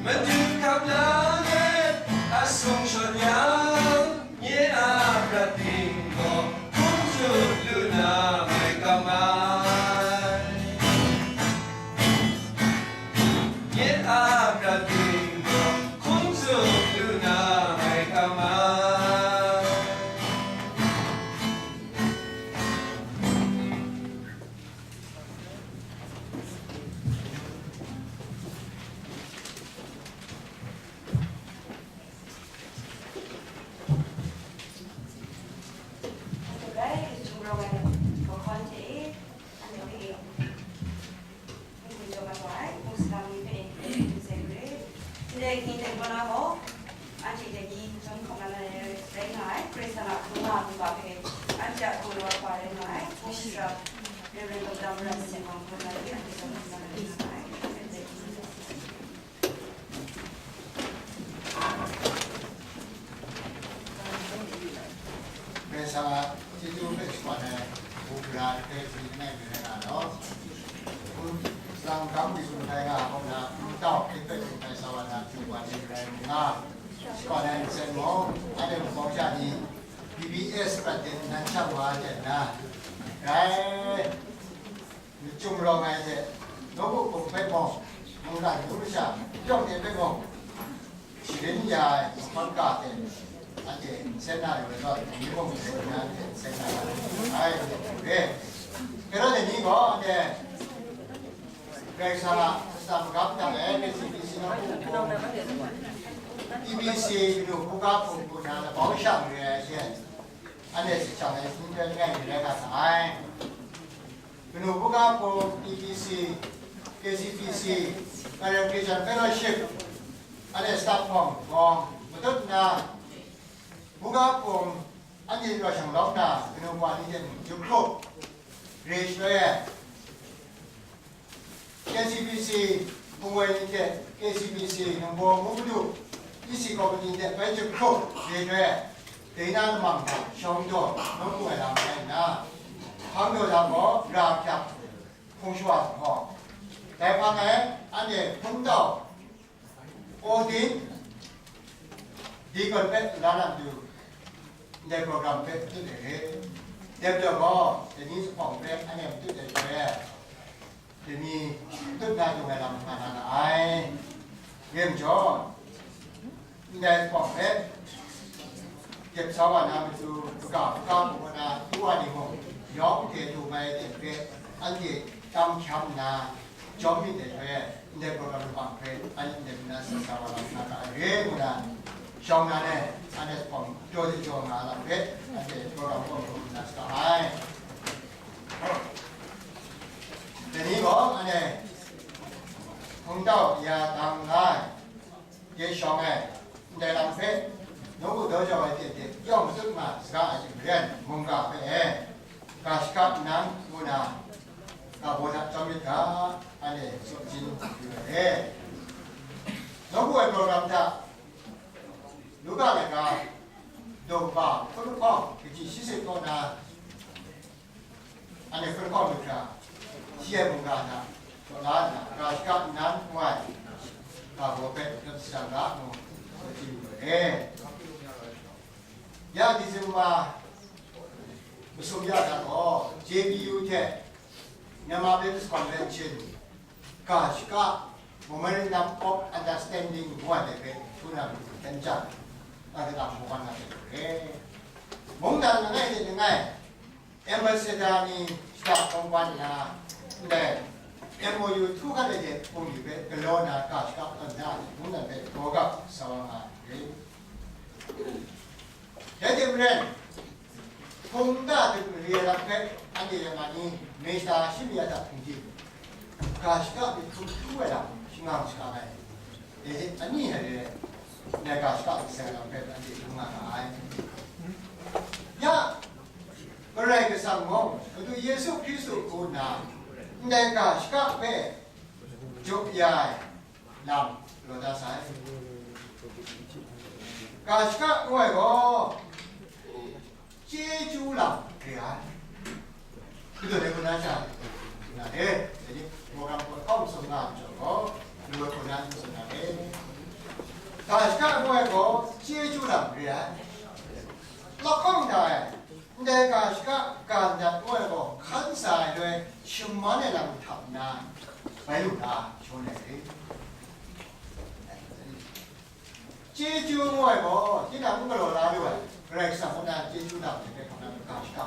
Madu hkam la let a sung shawn yang, nye a prat ting gaw hkum zup lu na mai kam ai. Nye a prat ting gaw hkum zup lu na mai kam ai. Rai, Jumrawai Bakhawn hte, anhte hpe, N P J Mat Wai, Muslim ni hpe, N P J Gre, Ndai ni dai gaw na gaw, anhte dai ni chyawm hkawm na rai, rai nga ai, Karai Kasang a hpung nga hpung ga hpe, anhte a hpung law ai wa rai nga ai, Muslim, Reverend Doctor Mura Singh Wang hpung na rai, anhte chyawm hkawm na rai nga ai. Karai Kasang a chyeju hpe shakawn ai, hpung gara hpe tsun langai mi rai nga law. Hpung tsang gam mi tsun hkrai nga ai hpung na, hpung tau hpe tsun hkrai sa wa na, tsun wa ni rai nna, shakawn ai nsen mung, anhte hpung sha ni, B B S prat de nan shang wa ai jan na, rai. Jumrawng ai hte, nawku hpung hpe mung, mungkan nu masha yawng de hpe mung, sharin ya ai mahkawn ga hte, anhte nsen na rai wa zawn, ni mung hte na hte nsen na rai, anhte hpung re. Hkye rawt ai ni gaw, anhte Karai Kasang a shata magam hta e, K C B C nawku hpung, T B C kanu hkungga hpung hku na labau sha mare ai hte, anhte shajang ai hpung hpe langai mi rai nga sa ai. Kanu buga hpung, T B C, K C B C, Karen Christian Fellowship, anhte staff hpawng gawng matut nna, buga hpung anhte raw shanglawm na, kanu wa ni hte mung yu hkrup re shaloi e, K C B C hpung woi ni hte K C B C Ningbo ngu madu, E C committee hte bai jahkrup re shaloi, dai na lamang hta shawng daw nawku ai lam rai nna, hpang daw da gaw ra hpyak hpung shawa hkawng, dai hpang e anhte hpung tau, Odin, Deacon hpe la na matu, ndai program hpe matut ai re. Dai majaw gaw, dai ni zuphpawng hpe anhte matut ai re. Dai ni matut na dung ai lam nga na ra ai. Re majaw, ndai zuphpawng hpe dep sa wa na matu, kaga, kaga hpung wa na, tu wa ni mung, yawng hte du mai ai hte hpe, anhte tam hkyam nna, jawm myit dai hpe, ndai program hpe, anhte ndai hpe na sa sa wa na, na ka re ngu na, shawng na e, anhte hpawng jaw de jaw nga lam hpe, anhte program hpawng jaw na sa ai. Dai ni gaw, anhte hpung tau ya dang la ai, dai shawng e, ndai lam hpe, nawku daw jau ai hte hte yawng matut nga saga ai hte maren, mungga hpe e, ga shaka nnan ngu na, ga baw hta chyawm myit ga, anhte tsaw jin yu ai re. Nawku ai program hta, Luka laika, daw kaba hkun lahkawng, kaji shi sit kaw na, anhte hkun lahkawng lu hkra, shi ai mungga hta, taw la nna, ga shaka nnan ngu ai, ga baw hpe lat shajang ga ngu, tsaw jin yu ai re. Ya December masum ya hta gaw, J B U hte Myanmar Baptist Convention, ga shaka, Memorandum of Understanding ngu ai hpe hpung na matu hten jang, a kadang hpung wan na hte re. Mungdan langai hte langai, ambassador ni shata hpawng ban nna, ndai M O U htu hkat ai hte hpung ni hpe galaw na ga shaka tawn da ai mungdan hpe daw gap sa wa nga ai re. Rai timung, hpung nta hte mare ai lam hpe anhte yang a ni, Mesta shi mi a hta hpungdim, ga shaka myit hkrum hkru ai lam shangang shakang ai, dai hte ani ai re ai, ndai ga shaka myit sai lam hpe anhte hpung nga ga ai. Ya, Karai Kasang gaw Madu Yesu Hkristu hku nna, ndai ga shaka hpe jaw ya ai lam galaw da sai. Ga shaka ngu ai gaw, chyeju lam re ai. Kadu de kuna sha, na re htam nna, bai lu na, shaw ai re. Chyeju ngu ai gaw, tinang n galaw la lu ai, Karai Kasang kaw na chyeju lam hte hpe hkam na ga shaka.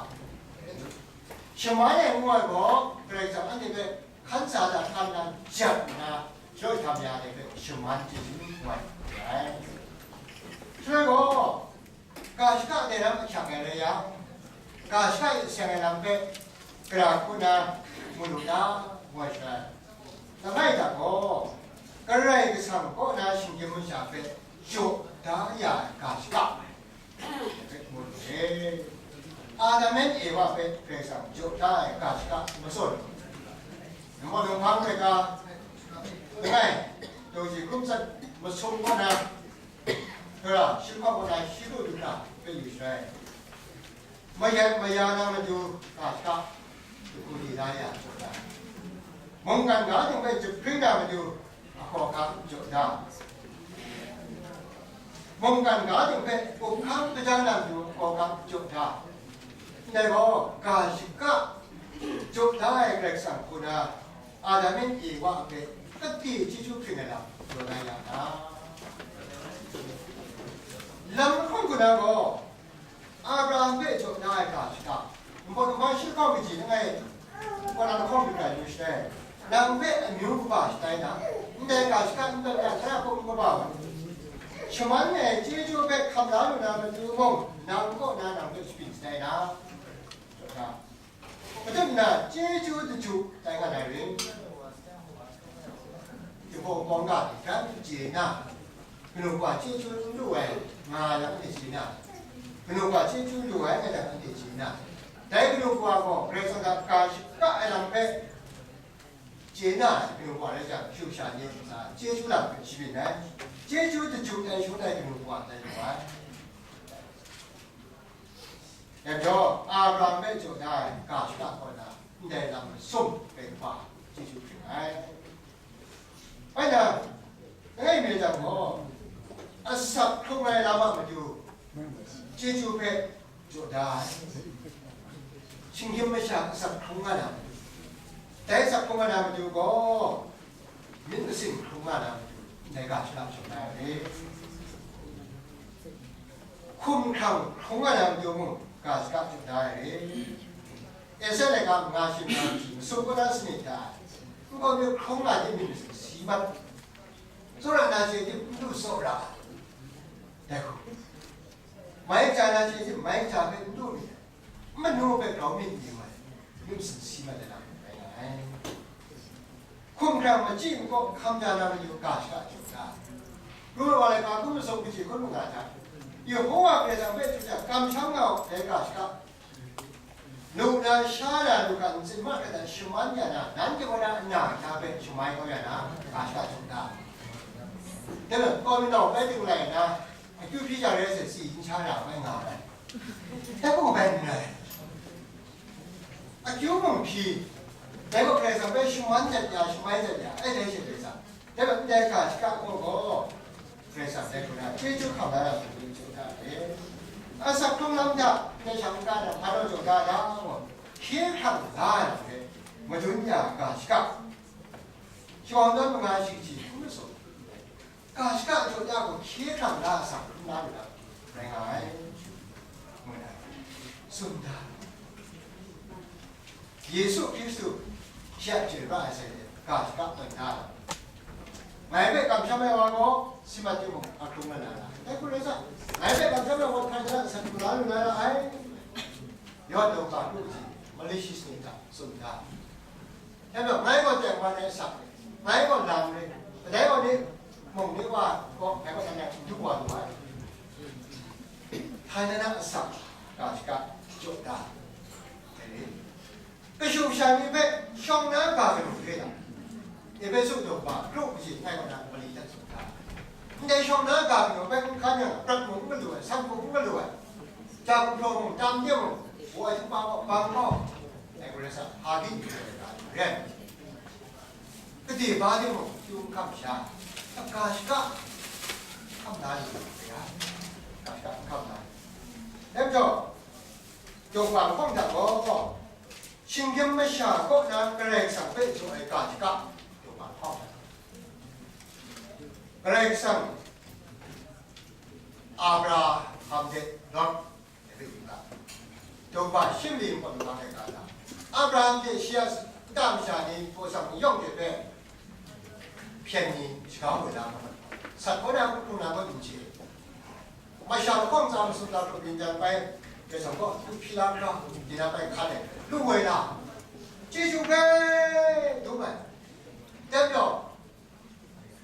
Shaman ai ngu ai gaw, Karai Kasang anhte hpe hkan sa da hkan na jat nna, shaw htam ya ai hpe shaman chyeju ngu ai, ngu ai. Shaloi gaw, ga shaka dai lam ahkyak ai rai yang, ga shaka e seng ai lam hpe gara hku na mu lu ta, ngu ai shaloi, langai hta gaw, Karai Kasang kaw na shinggyim masha hpe jaw da ya ai ga shaka ai hpe mu lu e. Adam e Ewa hpe Karai Kasang jaw da ai ga shaka matsaw lu. Nang gaw lunghpang hpe ga, langai, daw ji hkrum tsat masum kaw na, Tara, shi hkawng kaw na shi lu lu hkra hpe yu shaloi, mayat maya na matu ga shaka, jahku di la ya jaw da. Mungkan ga hting hpe jahpring na matu ahkaw ahkang jaw da. Mungkan ga hting hpe up hkang kaja na matu ahkaw ahkang jaw da. Ndai gaw, ga shaka jaw da ai Karai Kasang hku na, Adam e Ewa hpe kade chyeju hpring ai lam jaw na ya na? Lam lahkawng hku na gaw, Abraham hpe jaw na ai ga shaka, npawt nma shi lahkawng kaji langai, kaw na lahkawng hkrit rai yu shaloi, nang hpe amyu kaba shatai na, ndai ga shaka n tawn ya, tara hkum kaba wa, shaman ai chyeju hpe hkam la lu na matu mung, nang kaw na nang hpe shabyin shatai na? Jaw na. Matut nna chyeju daju tai nga ai ring. Jinghpaw kaba ga hte hkran chye nna, kanu kawa chyeju n lu ai nga ai lam anhte chye nna, kanu kawa chyeju lu ai nga ai lam anhte chye nna, dai kanu kawa gaw Karai Kasang hta ga shaka ai lam hpe chye nna, kanu kawa rai jang, kashu kasha ni a ntsa chyeju lam hpe shabyin ai, chyeju daju tai shangun ai kanu kawa tai lu ai. Dai majaw, Abraham hpe jaw da ai ga shaka kaw na, ndai lam masum hpe kaba chyeju hpring ai. Bai na, langai mi jang gaw, asak hkrung ai lam a matu chyeju hpe jaw da ai. Shinggyim masha asak hkrung nga na matu, dai asak hkrung nga na matu gaw, myit masin hkrung nga na matu, ndai ga shaka jaw da ai re. Hkum hkrang hkrung nga na matu mung, ga shaka jaw da ai re. Esaia laika manga shi manga shi masum kaw na sanit da ai. N gaw myit hkrung nga di myit masin si mat, tsawra na chye di n lu tsawra ai. Dai hku, mai kaja na chye di mai kaja hpe n lu myit ai. Manu hpe grau myit mi wa ai, myit masin si mat ai lam rai nga ai. Hkum hkrang machyi nkaw hkam ja na mayu ga shaka jaw da. Ru ai wa laika hkun masum kaji hkun manga hta, Yehowa Karai Kasang hpe jaw ja kamsham nga u dai ga shaka, lu na sha na lu hkra ntsin ma hkra hta shaman ya na, nanhte kaw na nna hkra hpe shamai kau ya na, ga shaka jaw da. Dai majaw, kau mi nau bai ting lai na, akyu hpyi ja rai sai, tsi n sha na bai nga ai. Dai gaw bai n rai. Akyu mung hpyi, dai gaw Karai Kasang hpe shaman jat ya, shamai jat ya, ai dai she dai sa. Dai gaw ndai ga shaka gaw gaw, Karai Kasang dai hku na chyeju hkam la na hku jaw da ai. Asak hkrung lam hta, ndai shang n ga na, hpa naw jaw da da gaw, hkye hkrang la ai hte, madun ya ga shaka, shawng dawn manga shi kaji hkun masum, ga shaka jaw ya gaw hkye hkrang la asak hkrung la lu na rai nga ai, ngu na tsun da. Yesu Hkristu shi a hte ra ai sai hte ga shaka tawn da ai. Ngai hpe kamsham ai wa gaw, si mat timung, a hkrung na na ra ai. Dai hku rai sa, ngai hpe kamsham ai wa hkrai na asak hkrung la lu na ra ai. Yawt daw ga lu kaji, malicious ni hta tsun da. Dai majaw, ngai gaw tengman ai asak re, ngai gaw lam re, kadai gaw ni mung ni wa gaw ngai gaw nang n du wa lu ai. Hkrai na na asak ga shaka jaw da ai re. Kashu kasha ni hpe shawng na ga kanu hte na, Ehpesu daw ga kru kaji ngai gaw na mali dat tsun da. Ndai shawng na ga kanu hpe n hkan yang, prat mung n galu ai, san hku n galu ai, ja gumhpraw mung, tam de mung, wu ai htingpa gaw bang gaw, dai Karai Kasang hpa kin yu ai ga ni rai. Kade ba de mung, kyu n hkam sha, ga shaka hkam na lu ai, ga shaka hkam na. Dai majaw, Yawpa lahkawng hta gaw, Shinggyim masha kaw na Karai Kasang hpe jaw ai ga shaka, daw hpawng ai. Karai Kasang Abraham hte Lot hpe yu ga, daw hpa shi mali npawt npang ai ga hta, Abraham hte shi a nta masha ni hpaw tsang yawng hte hpe hpyen ni shaga woi la, sat kaw na hkrum na kaw n chye. Masha lahkawng tsa masum la hkrup yin jang bai, Karai Kasang kaw hpyi la hkra, di na bai hkan ai, lu woi la, chyeju hpe dum ai. Dai majaw,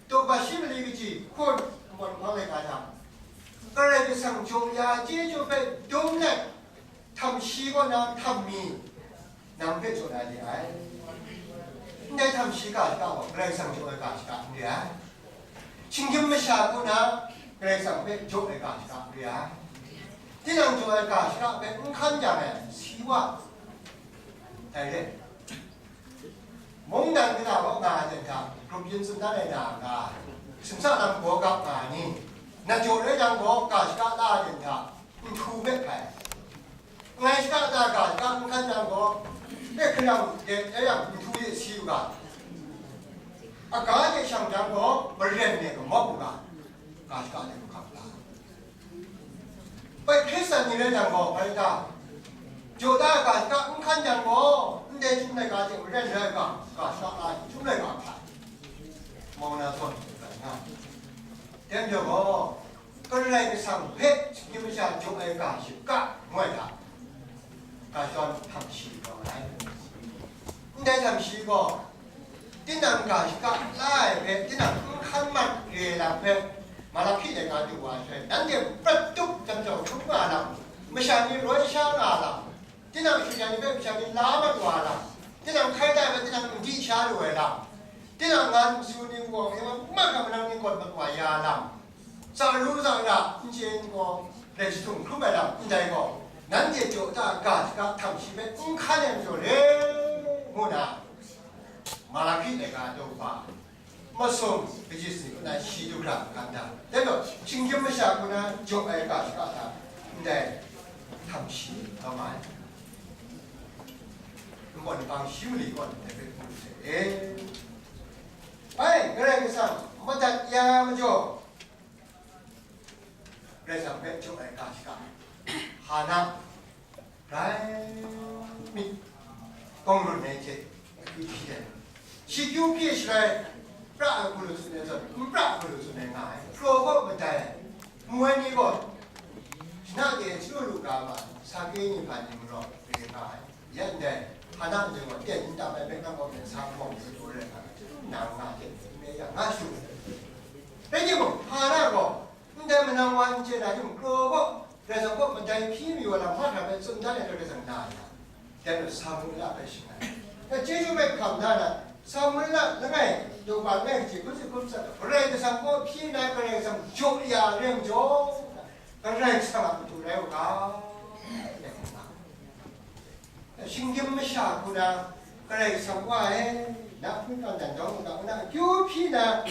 daw hpa shi mali kaji hkun npawt npang lai ga jang, Karai Kasang jaw ya chyeju hpe dum let, htam shi kaw na htam mi, nang hpe jaw na re ai. Ndai htam shi ga shaka gaw, Karai Kasang jaw ai ga shaka n re ai. Shinggyim masha kaw na Karai Kasang hpe jaw ai ga shaka n re ai. Tinang jaw ai ga shaka hpe n hkan jang ai, si wa, dai re. Mungdan kata kaw nga ai ten hta, grup yin tsun dan ai na nga, simsa lam gaw gap nga ai ni, na jaw rai jang gaw, ga shaka la ai ten hta, nhtu hpe hkai. Ngai shaka ta ga shaka n hkan jang gaw, e hkarang de e yang nhtu de si u ga, aga de shang jang gaw, maren de kamawk u ga, ga shaka de hkap la. Bai Hkristan ni rai jang gaw, bai ta, jaw da ga shaka n hkan jang gaw, ndai chyum laika hte maren rai ga, ga shaka la chyum laika hkra, mau na zawn hkrai nga. Dai majaw gaw, Karai Kasang hpe shinggyim masha jaw ai ga shaka ngu ai hta, ga shadawn htam shi rawng ai. Ndai htam shi gaw, tinang ga shaka la ai hpe, tinang n hkan mat re ai lam hpe, Malahki laika du wa ai shaloi, nanhte prat tup jang jau hkrum nga lam, masha ni roi sha nga lam, tinang shingran ni hpe masha ni la mat wa lam, tinang hkai tai hpe tinang n di sha lu ai lam, tinang ngan masu ni wawng e wa mat ga manang ni gawn mat wa ya lam, tsa ru tsa ra n chye n gaw, rai jahtum hkrum ai lam ndai gaw, nanhte jaw da ga shaka htam shi hpe n hkan ai majaw re, ngu na, Malahki laika daw hpa masum kaji sani kaw na shi du hkra hkan da. Dai gaw, shinggyim masha kaw na jaw ai ga shaka hta ndai htam shi kau ma ai. Npawt npang shi mali kaw ndai hpe mu sai e. Bai, Karai Kasang madat ya majaw, Karai Kasang hpe jaw ai ga shaka, Hana, rai myit, kawng run ai hte akyu hpyi ai. Shi kyu hpyi shaloi, pra ai hku lu tsun ai zawn, n pra hku lu tsun ai nga ai. Kraw kaw madai ai, ngu ai ni gaw, shana de chyalu lu ga ma, sake ni hpa ni maraw re nga ai. Ya ndai, Hana myit gaw, ten n tam ai hpe nang gaw myit sa hkawm sa du ai hkra, nang nga hte n re yang, nga shadu ai. Rai timung, Hana gaw, ndai manang wa n chye na timung, kraw kaw, Karai Kasang kaw madai hpyi mayu ai lam mahkra hpe tsun dan ai hte Karai Kasang na ai hta, dai majaw Samuela hpe shing ai. Dai chyeju hpe hkam da na, Samuela langai, daw hpa langai kaji hkun sit hkun tsat, Karai Kasang kaw hpyi na, Karai Kasang jaw ya ai majaw, Karai Kasang a matu rai u ga, dai hkra. Shinggyim masha hku na, Karai Kasang Wa e, na hpung kang dan dawng u ga, ngu na akyu hpyi na,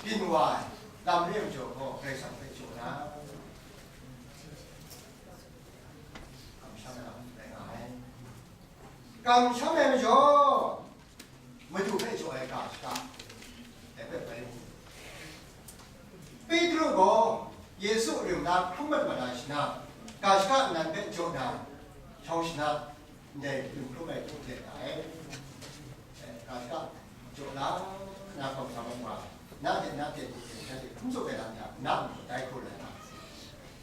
byin wa ai, lam re ai majaw gaw, Karai Kasang hpe jaw na, kamsham ai lam rai nga ai. Kamsham ai majaw, Madu hpe jaw ai ga shaka, dai hpe bai mu. Petru gaw Yesu rim na hkrum mat mat ai shana, ga shaka nnan hpe jaw na, shawng shana ndai hpung hkrum ai hku hte nga ai. Ga shaka jaw na, na hkawm sa mat wa, na hte na hte hte hte hte hkum tsup ai lam hta, na mung dai hkru na nga.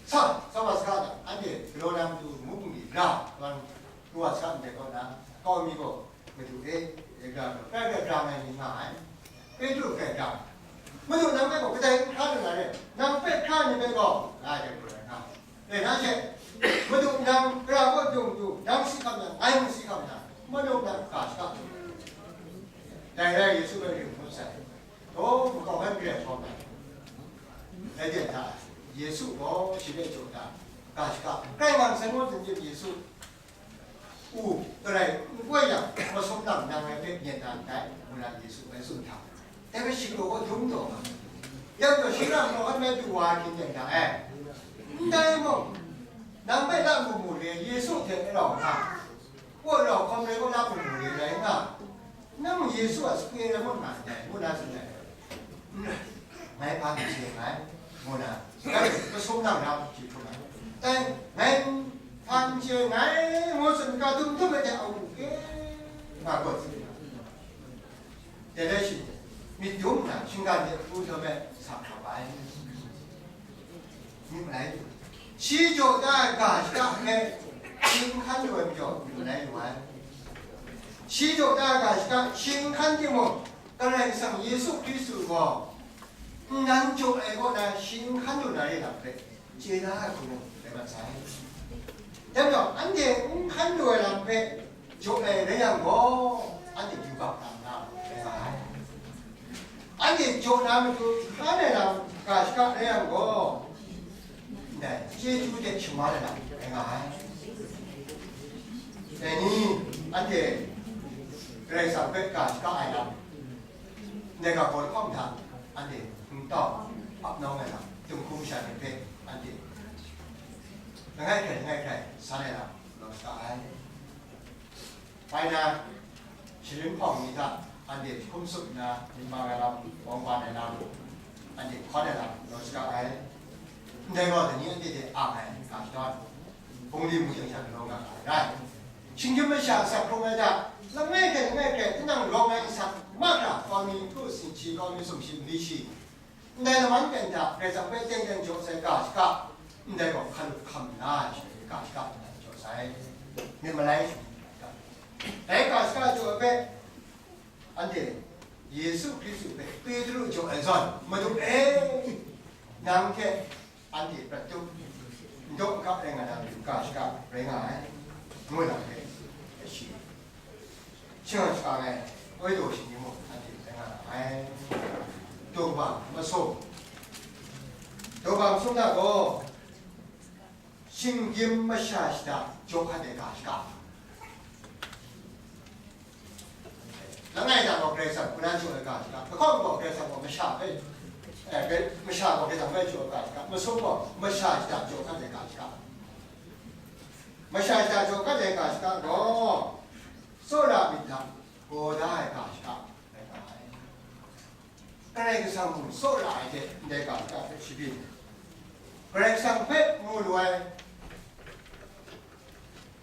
Sa, sa wa saga, anhte galaw na matu mung ni ra, wan, lu wa saga ndai kaw na, kau mi gaw, Madu e, e, ga, ga, ga, ga, ga, ngai ni nga ai. Petru hpe ga, Madu nang hpe gaw kadai n hkra lu na re, nang hpe hkra ni hpe gaw, nga ai hte gaw nga. E, na she, Madu nang, gara kaw dung du, nang si hkam yang, ngai mung si hkam yang, Madu nang ga shaka du. Dai rai Yesu hpe ring hkun sai. Gaw, makau hpe mare ai hkawm ai. Rai timung, Yesu gaw shi hpe jaw da, ga shaka, kai ngang sai naw, Yesu u, garai n koi yang, masum lam nang ngai hpe nyet na ndai, ngu na Yesu bai tsun hta, dai hpe shi gaw dum taw nga. Yang gaw, shi lam gaw hkan bai du wa ai hkyen yang da ai. Ndai mung, nang hpe la mu mu re, Yesu hte rau hkra, Kaw rau hkawm rai kaw na hpung hpung rai rai nga, nang Yesu a sape rai ngut nga ndai, ngu na tsun ai. N rai, ngai hpa n chye nngai, ngu na, dai masum nang na hpe htum ai. Dai, ngai hpa n chye nngai, ngu tsun ga dum dum ai hte a wu ke, nga gaw tsun ai. Dai rai shi, myit dum nna, shinggan de hku dawm ai sa hkap ai. Myit malai lu. Shi jaw da ai ga shaka hpe shi n hkan lu ai majaw, myit malai lu ai. Shi jaw da ai ga shaka shi n hkan timung, Karai Kasang Yesu Hkristu gaw nnan jaw ai kaw na shi n hkan lu na re lam hpe chye da ai hku mung rai mat sai. Dai majaw, anhte n hkan lu ai lam hpe jaw ai rai yang gaw, anhte yubak na nga ai. Anhte jaw na matu hkan ai lam ga shaka rai yang gaw, ndai chyeju hte shaman ai lam rai nga ai. Dai ni, anhte Karai Kasang hpe ga shaka ai lam, ndai ga gaw lahkawng hta, anhte hpungtau ap nawng ai lam, dinghku masha ni hpe anhte langai hkrai, langai hkrai san ai lam, galaw shaka ai. Bai na, sharin hpawng ni hta anhte hkum tsup nna, myit mang ai lam, wang ban ai lam, anhte hkawn ai lam, galaw shaka ai. Ndai gaw, dai ni anhte hte ang ai ga shadawn, bungli mung shang sha galaw nga ai rai. Shinggyim masha asak hkrung ai hta, langai hkrai langai hkrai tinang rawng ai asak mahkra, kau mi kru, sinchi, kau mi sumshi, mali shi, ndai laman pen hta Karai Kasang hpe teng teng jaw sai ga shaka, ndai gaw hkalup hkam la ai shaloi ga shaka nna jaw sai, myit malai shaloi ga shaka. Dai ga shaka jaw ai hpe, anhte Yesu Hkristu hpe Petru jaw ai zawn, Madu e, nang hte anhte prat tup, n daw n kap rai nga na matu ga shaka rai nga ai, ngu na hpe shi. Shing shang ai, koi daw shi ni mung anhte rai nga na ai. Daw kaba masum. Daw kaba masum na gaw, shinggyim masha shada jaw hkat ai ga shaka. Langai da gaw Karai Kasang hku na jaw ai ga shaka. Lahkawng gaw Karai Kasang gaw masha hpe, eh, Karai, masha gaw Karai Kasang hpe jaw ai ga shaka. Masum gaw masha shada jaw hkat ai ga shaka. Masha shada jaw hkat ai ga shaka gaw, tsawra myit hta gaw da ai ga shaka rai nga ai. Karai Kasang mung tsawra ai hte ndai ga shaka hpe shabyin ai. Karai Kasang hpe mu lu ai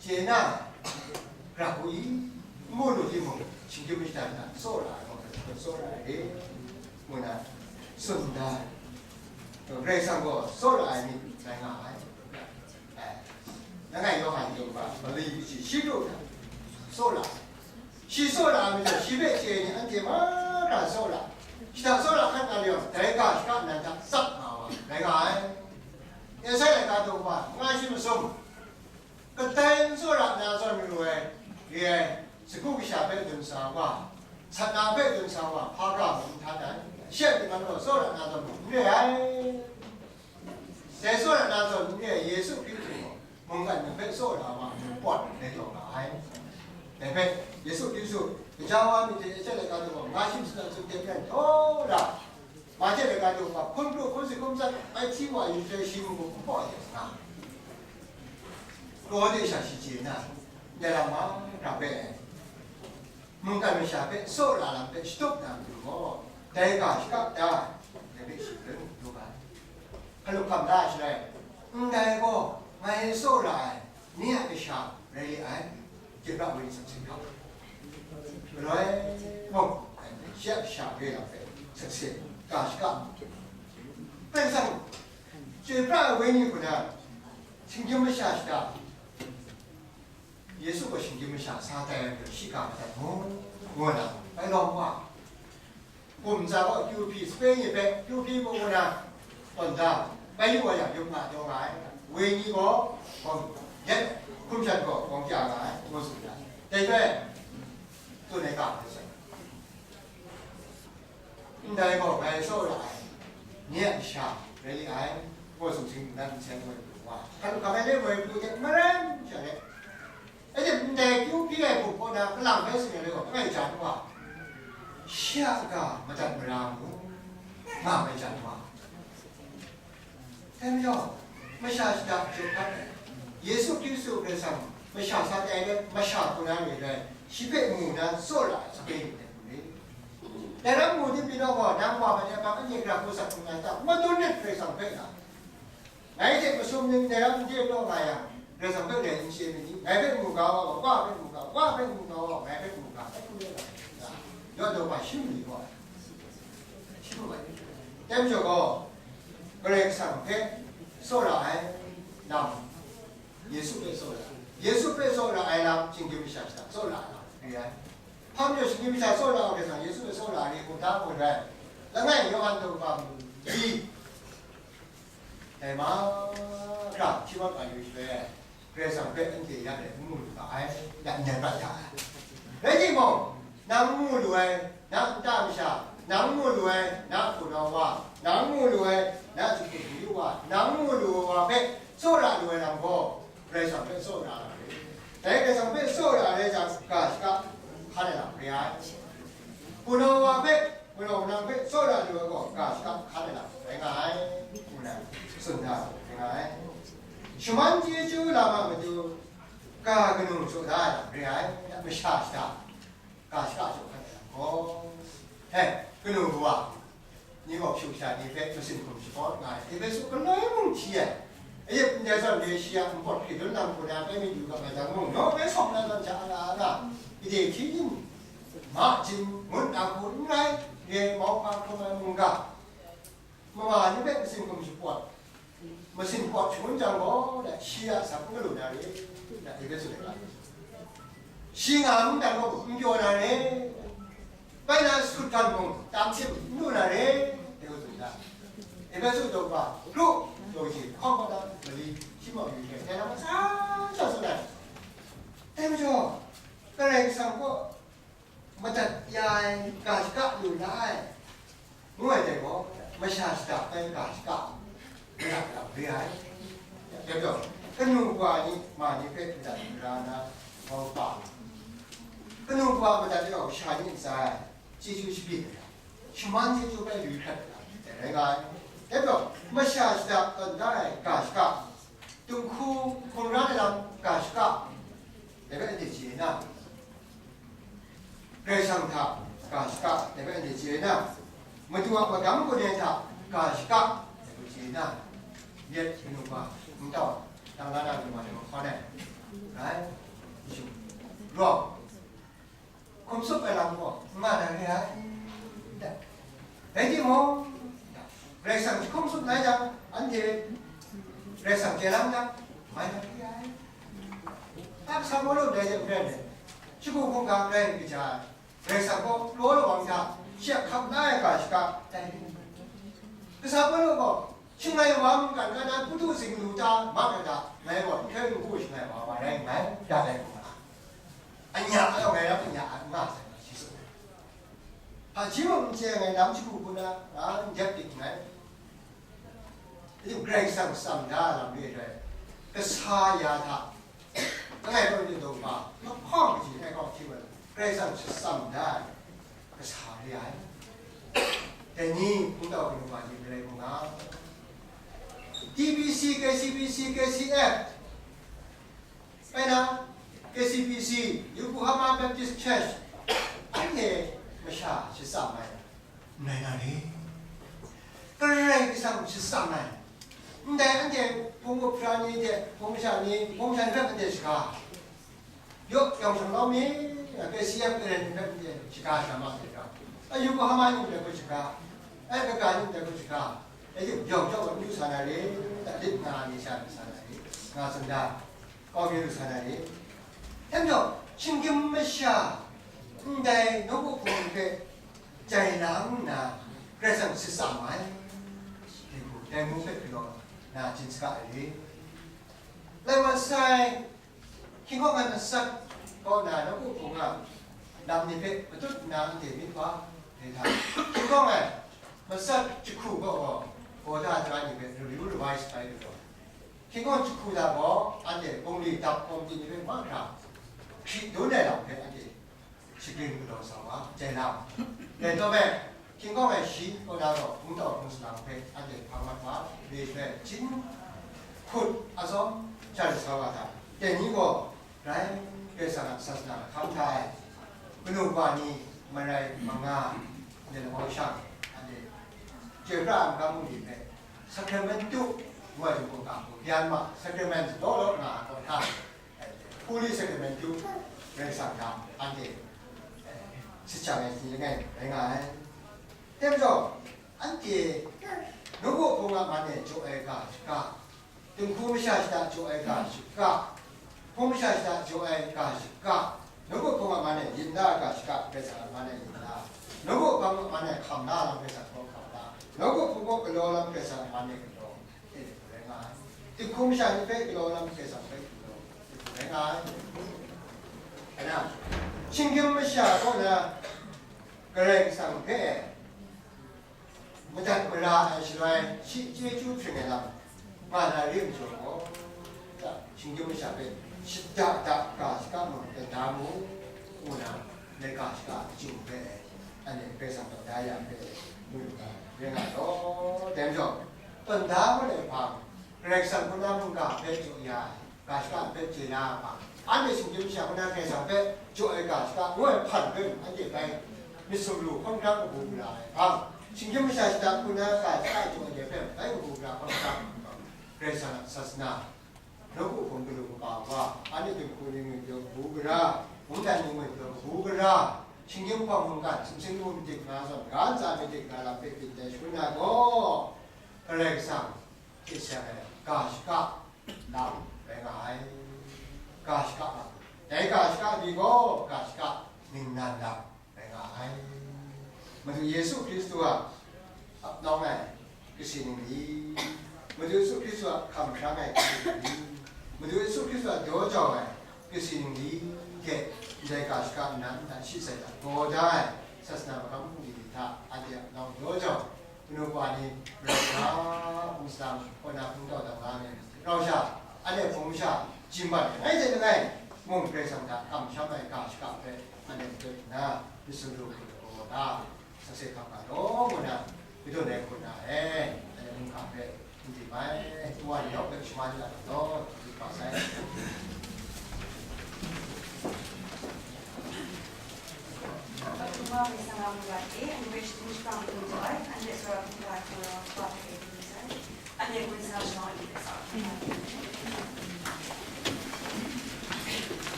chye na, ra u i, n mu lu timung, shinggyim masha hta tsawra ai gaw, Karai Kasang hpe tsawra ai re, ngu na tsun da ai. Karai Kasang gaw tsawra ai myit rai nga ai. Langai Yawhan yawng hpa, mali kaji shi kru hta tsawra. Shi tsawra ai majaw, shi hpe chye ai ni anhte mahkra tsawra. Shi hta tsawra hkat na layawng, dai ga shaka nan hta tsap nga wa rai nga ai. Esai laika daw kaba nga shi masum, kadai n tsawra na zawn maru ai, re ai, sagu kasha hpe dun sa wa, sat na hpe dun sa wa, hpa hkra mung n htan ai. Shi a myit man gaw tsawra na zawn mung n re ai. Dai tsawra na zawn n re ai Yesu Hkristu gaw, mungkan ni hpe tsawra wa, pawt dai taw nga ai. Dai hpe, Yesu Hkristu, gaja wa myit hte Esai laika daw kaba nga shi masum nan tsun teng maren, htawra, Mahte laika daw kaba hkun pru, hkun sit, hkun tsat, bai hti wa yu jai, shi mung hkum hpaw ai hte sa, lawde sha shi chye nna, ndai lam mahkra hpe, mungkan masha hpe tsawra lam hpe shatup na matu gaw, dai ga shaka da ai, dai hpe shi hpe mu lu ga ai. Hkalup hkam la ai shaloi, ndai gaw ngai tsawra ai ni a kasha rai li ai, chyoi pra ai wenyi sakse hkam. Galoi mung, shi a kasha re lam hpe sakse ga shaka. Karai Kasang chyoi pra ai wenyi hku na, shinggyim masha shada, Yesu gaw shinggyim masha sa tai ai majaw, shi ga madat mu, ngu na, bai lawm wa. Gumza gaw kyu hpyi, sape ni hpe kyu hpyi mu ngu na, tawn da, bai yu wa yang, yum nga taw nga ai, wenyi gaw gawng yet, hkum shan gaw gawng kya nga ai, ngu tsun da. Dai hpe, tsun ai ga hpe sai. Ndai gaw ngai tsawra ai ni a kasha rai li ai, ngu sumsing nnan nsen woi pru wa, hkan hkam ai ni woi pru hte maren sha let, anhte ndai kyu hpyi ai hpung kaw na kalang bai tsun ai gaw langai ja ai wa, shi a ga madat mara mu, nga mai ja ai wa. Dai majaw, masha shada jaw hkat ai, Yesu Hkristu Karai Kasang Masha sa tai let, masha hku na re rai, shi hpe mu na tsawra ai sape ni dai hku re. Dai rai mu ni pyi naw gaw, nang wa ma dai hpang anhte gara hku sak hku na ta, madun let Karai Kasang hpe na. Ngai hte masum ning dai rai n de taw nga yang, Karai Kasang hpe rai n chye myit ni? Ngai hpe mu ga wa, wa hpe mu ga, wa hpe mu ga wa, ngai hpe mu ga, hpe hku re ai. Yawt daw hpa shim li gaw ai. Shim ai. Dai majaw gaw, Karai Kasang hpe tsawra ai lam, Yesu hpe tsawra, Yesu hpe tsawra ai lam, shinggyim masha shata tsawra ai lam re ai. Hpa majaw shinggyim masha tsawra ai Karai Kasang, Yesu hpe tsawra ai ni hkum hta hkum rai. Langai Yawhan daw hpa mali, dai mahkra hti mat ai shaloi, Karai Kasang hpe anhte ya let n mu lu ga ai, ya n rai mat ya ai. Rai timung, nang n mu lu ai, na nta masha, nang n mu lu ai, na hpunau wa, nang n mu lu ai, na jahku jahyu wa, nang n mu lu ai wa hpe tsawra lu ai lam gaw, Karai Kasang hpe tsawra ai lam re. Dai Karai Kasang hpe tsawra ai rai jang, ga shaka hkan ai lam re ai. Hpunau wa hpe, hpunau nang hpe tsawra lu ai gaw, ga shaka hkan ai lam rai nga ai, ngu na tsun da rai nga ai. Shaman chyeju lam a matu, ga kanu jaw da ai lam re ai, masha shata, ga shaka jaw hkan ai lam gaw, he, kanu kawa ni gaw hpyu sha ni hpe masin hkum shapawt nga ai, Ehpesu galoi mung hti ai. Ayep ndai zawn re shi a npawt hkrit dun lam hku na bai myit yu ga ai jang mung, naw bai sawm na zawn sha ala ala, gade hti yin, ma jin, ngut na hku n rai, re mauhpa hkrum ai mungga, mama ni hpe masin hkum shapawt, masin hkawt shangun jang gaw, shi a asak n galu na re, na Ehpesu de ga. Shi nga mungdan gaw n pyaw na re, bai na sut hkan mung tam htim n lu na re, de gaw tsun da. Ehpesu daw hpa, kru, daw shi, hkawng hkawng na mali, shi mau yu hte, dai na ma sa sa tsun ai. Dai majaw, Karai Kasang gaw madat ya ai ga shaka lu la ai, ngu ai dai gaw, masha shada bai ga shaka madat ya re ai. Dai gaw, kanu kawa ni ma ni hpe madat mara na, mauhpa, kanu kawa madat ya gaw, sha ni ntsa ai, chyeju shabyin ai, shaman chyeju bai lui hkrat ai, dai rai nga ai. Dai gaw, masha shada tawn da ai ga shaka, Dinghku hkungran ai lam ga shaka, dai hpe anhte chye na, Karai Kasang hta ga shaka, dai hpe anhte chye na, Madu a magam kaw ni hta ga shaka, dai hpe chye na, yet kanu wa, n tau, dang la na kanu wa, dai hpe hkawn ai, rai, rawng, hkum tsup ai lam gaw n nga na re ai. Rai timung, Karai Kasang jahkum tsup na jang, anhte Karai Kasang chye lang jang, mai na re ai. A kasa Pawlu ndai hte maren ai, shagu hkungga rai kaja ai, Karai Kasang gaw kraw lawang hta shi a hkap la ai ga shaka tai. Kasa Pawlu gaw, shangai wa mungkan na, na putu zing lu ta, ma na ta, ngai gaw nhtoi ngu shangai wa, wa rai nngai, da dai hkungga. Anya a yawng ngai ram anya a n nga sai, shi tsun ai. Hpaji mung n chye ai ngai lam shagu hku na, a, n dep dik nngai. Karai Kasang tsam da lam re ai, kasa ya hta, langai kaw ni daw hpa, mahkawng kaji ai kaw hti mat ai, Karai Kasang shatsam da ai, kasa re ai. Dai ni, hpung tau kanu wa ni, Karai hpung nga, T B C, K C B C, K C F, Bai na, K C B C, Yokohama Baptist Church, anhte masha shatsam ai, n rai na re. Karai Kasang shatsam ai. Ndai anhte hpung mahpra ni hte hpung masha ni, hpung masha ni hpe anhte shaga. Yaw, yawng shawng lawm mi, K C F Karen ni hpe anhte shaga sha ma hte ga. A Yokohama ni hpe hpe shaga. A kaga ni hpe hpe shaga. A yawng shawng wa n du sa na re, a lit na ni sha ni sa na re, nga tsun da. Kau mi lu sa na re. Dai majaw, shinggyim masha, ndai nawku hpung hpe jai lang nna, Karai Kasang shatsam ai. Dai hku, dai mu hpe galaw na, jin saga ai re. Lai mat sai, hkying hkawng ai matsat kaw na nawku hpung a lam ni hpe matut nna anhte myit hpa, dai hta, hkying hkawng ai matsat jahku kaw gaw, gaw da ja ni hpe review revise bai lu gaw, hkying hkawng jahku hta gaw, anhte bungli dap hkawm ting ni hpe mahkra hkri dun ai lam hpe anhte shagrin galaw sa wa, jai lam. Dai hta e, hkying hkawng ai shi kaw na gaw, hpung tau hpung salang hpe anhte hpang mat wa, re shwe jin hkut atsawm jan sa wa hta, dai ni gaw, Rai, Karai Kasang a sasana hkam hta e, kanu wa ni marai manga, de lamau shang, anhte chyoi pra ai magam bungli hpe, Sacramentu ngu ai hpung ga hku, Myanmar Sacrament law law nga ai kaw hta, Holy Sacramentu, Karai Kasang hta anhte, eh, sit shang ai ni langai rai nga ai. Dai majaw, anhte nawku hpung a man e jaw ai ga shaka, dinghku masha shata jaw ai ga shaka, hpung masha shata jaw ai ga shaka, nawku hpung a man e yin la ai ga shaka, Karai Kasang a man e yin la, nawku hpung a man e hkam la lam Karai Kasang gaw hkam la, nawku hpung gaw galaw lam Karai Kasang a man e galaw, e rai nga ai. Dinghku masha ni hpe galaw lam Karai Kasang hpe galaw, e rai nga ai. Ana, shinggyim masha kaw na Karai Kasang hpe madat mara ai shaloi, shi chyeju hpring ai lam nga na re majaw gaw, shinggyim masha hpe shada da ga shaka mung tawn da mu, ngu na, ndai ga shaka a chyu hpe, anhte Karai Kasang tawn da ya hpe, mu lu ga, rai nga law, dai majaw, tawn da mu ai hpang, Karai Kasang hpung na mungga hpe jaw ya ai, ga shaka hpe chye na ai hpang, anhte shinggyim masha hpung na Karai Kasang hpe jaw ai ga shaka ngu ai hpan hpe mung anhte bai myit sumru hkawm hkra kabu gara ai hpang, shinggyim masha shata hpung na ga shaka jaw ai hpe mung bai kabu gara hkawm hkra ai hpang, Karai Kasang a sasana, nawku hpung galu kaba wa, anhte dinghku ni ngwipyaw kabu gara, mungdan ni ngwipyaw kabu gara, shinggyim hpawng mungkan, sumsing lamu madik nga zawn, ga ntsa madik nga lam hpe byin dai shangun na gaw, Karai Kasang hte seng ai ga shaka lam rai nga ai. Ga shaka lam. Dai ga shaka ni gaw ga shaka ningnan lam rai nga ai. Madu Yesu Hkristu a ap nawng ai kasi ningli, Madu Yesu Hkristu a hkam hkrang ai kasi ningli, Madu Yesu Hkristu a daw jau ai kasi ningli hte ndai ga shaka nnan nta shi sai hta gaw da ai sasana magam bungli ni hta anhte a ap nawng daw jau, kanu wa ni, rai nna, hpung salang, kaw na hpung tau dang la ai, rau sha, anhte hpung sha, jin ban langai hte langai, mung Karai Kasang hta kamsham ai ga shaka hpe, anhte majaw nna, myit sumru hku gaw da, sakse hkap ga law, ngu na, kadawn ai hku na e, anhte mung hka hpe, n tim ai, kawa ni yawng hpe shaman ya law, hkrit hpa sai.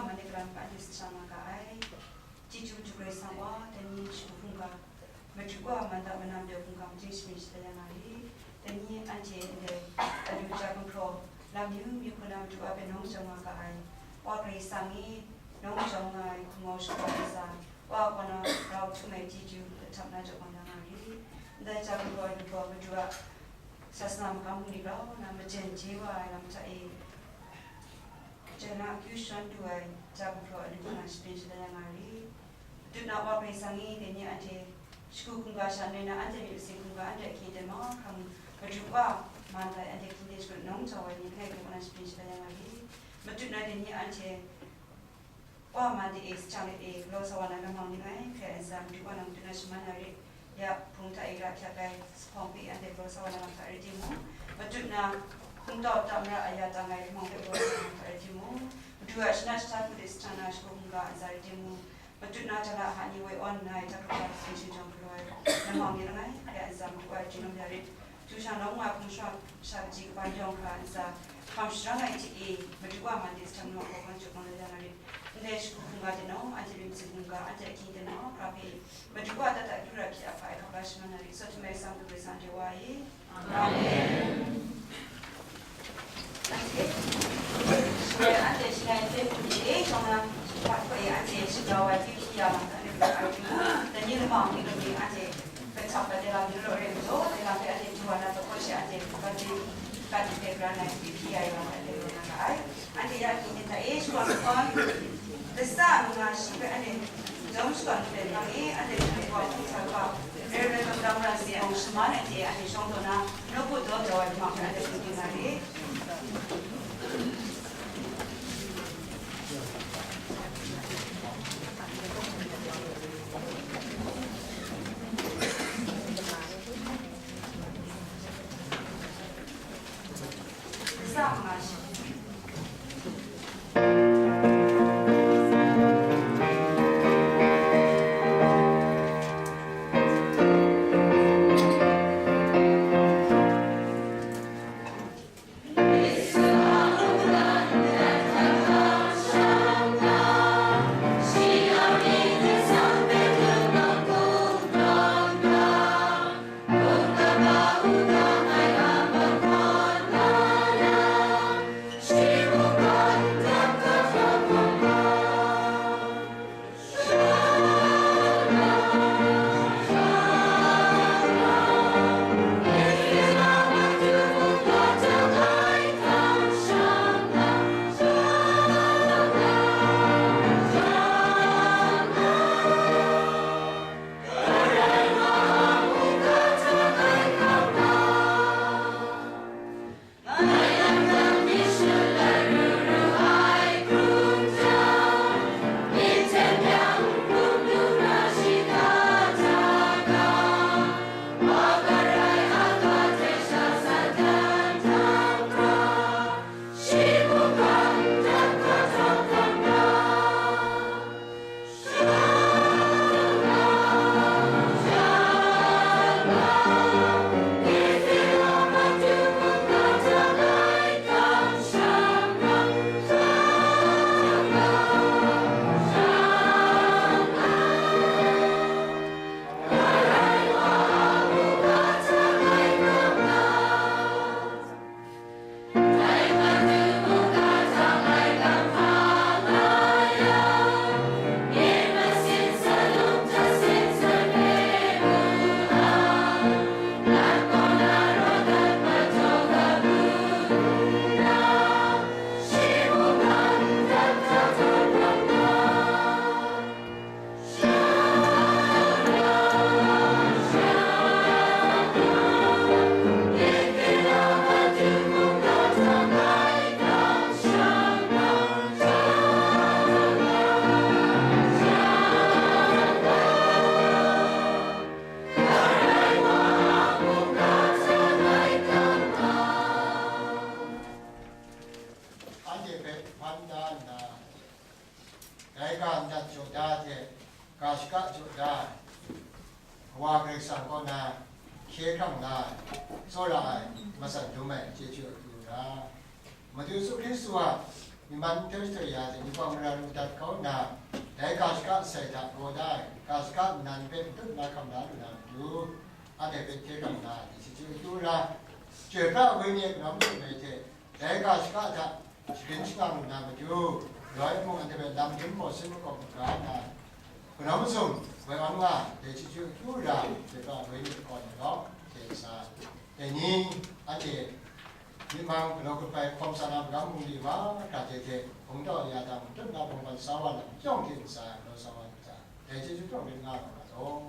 Mani kalam hpe anhte sahchang nga ga ai. Chyeju Madu Karai Kasang wa, dai ni shagu hkungga, Madu wa, man da manam de hkungga, mating shamin shadan ya nga ri. Dai ni anhte ndai alu ja gumhpraw, lam yu mi hku na Madu wa hpe nawng jaw nga ga ai. Wa Karai Kasang e, nawng jaw nga ai hkumau shagu ntsa, wa kaw na rau htum ai chyeju, lahtap na jaw kau na nga ri. Ndai ja gumhpraw alu gaw Madu a sasana magam bungli grau na majen je wa ai lam hta e, Jan a akyu shawn du ai ja gumhpraw alu hkuna shapyen shadan ya nga ri. Madu na Wa Karai Kasang e, dai ni anhte shagu hkungga sha nna, anhte myit masin hkungga, anhte ahkying aten mahkra mung, Madu wa man ai, anhte hkying aten shakut nawng jau ai ni langai hkuna shapyen shadan ya nga ri. Madu na dai ni anhte wa man de e, sahchang let e, galaw sa wa na lamang ning ai hkrai ntsa, Madu wa na Madu na shaman na re. Ya hpung hta e ra hkyak ai, sa hpawng hpe anhte galaw sa wa na lam hta rai timung, Madu na hpungtau ta mara aya tang ai lamang hpe galaw sa wa na lam hta rai timung, Madu a shana jahta hku de sahchang na shagu hkungga ntsa rai timung, Madu na jala a ni woi awn nna ai hta hkrup ai hpung shingjawng galaw ai lamang ni langai hpe ntsa Madu a chyeju lawm ya rit. Htu sha nawng nga hpung shawng sha kaji kaba yawng hkra ntsa hkam sharang ai hte e, Madu wa man de sahchang nu a hkawhkam jaw kau na ya nga rit. Ndai shagu hkungga de nau, anhte myit masin hkungga, anhte ahkying aten mahkra hpe Madu wa dat dat akyu ra hpyi ahpa ai hkap la shaman na ri, tsawt htum ai Madu Karai Kasang de wa e. Amen. Anhte, shaloi anhte shaloi hpe hpung de e, shawng na, wa hpe anhte shapra wa hpyi hpyi ya ma, anhte hpung ai hpyi mu, dai ni lamang ni lung ni anhte, Kachap ai dalam yu law re majaw, dalam hpe anhte du wa na, hkawhkam she anhte gati, gati hpe gara na hpyi hpyi ya ai wa hpe rai na ga ai. Anhte ya hkying hta e shakawn hkawm, lasa nga shi hpe anhte jawm shakawn hpe hpang e, anhte hpung wa hpung sa wa, Reverend Doctor Mara Seng Awng shaman ai hte anhte shawng taw na, nawku daw jau ai lamang hpe anhte hpung hpyi nga re. Anhte hpe hpan da nna, dai ga ndat jaw da hte ga shaka jaw da ai, Kawa Karai Kasang kaw na hkye hkrang la ai, tsawra ai, matsan dum ai chyeju akyu ra. Madu Yesu Hkristu a Myi man nhtoi nhtoi ya hte, myi pawng mara lu dat kau nna, dai ga shaka asai hta gaw da ai, ga shaka nnan hpe matut mahkam la lu na matu, anhte hpe hkye hkrang nna, dai chyeju akyu ra, Chyoi pra ai Wenyi a kanau mazum mai hte, dai ga shaka hta shagrin shangang lu na matu, galoi mung anhte hpe lam dum maw sin makawp maga nna, kanau mazum woi awn nga, dai chyeju akyu ra, Chyoi pra ai Wenyi a kaw na gaw, hte ntsa, dai ni anhte myi mang galaw gun bai hkawm sa na magam bungli mahkra hte hte, hpung taw ya dang, matut na hpung ban sa wa lam yawng hte ntsa galaw sa wa lu hta, dai chyeju hkawng rit nga nga ma law.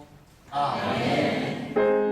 Amen.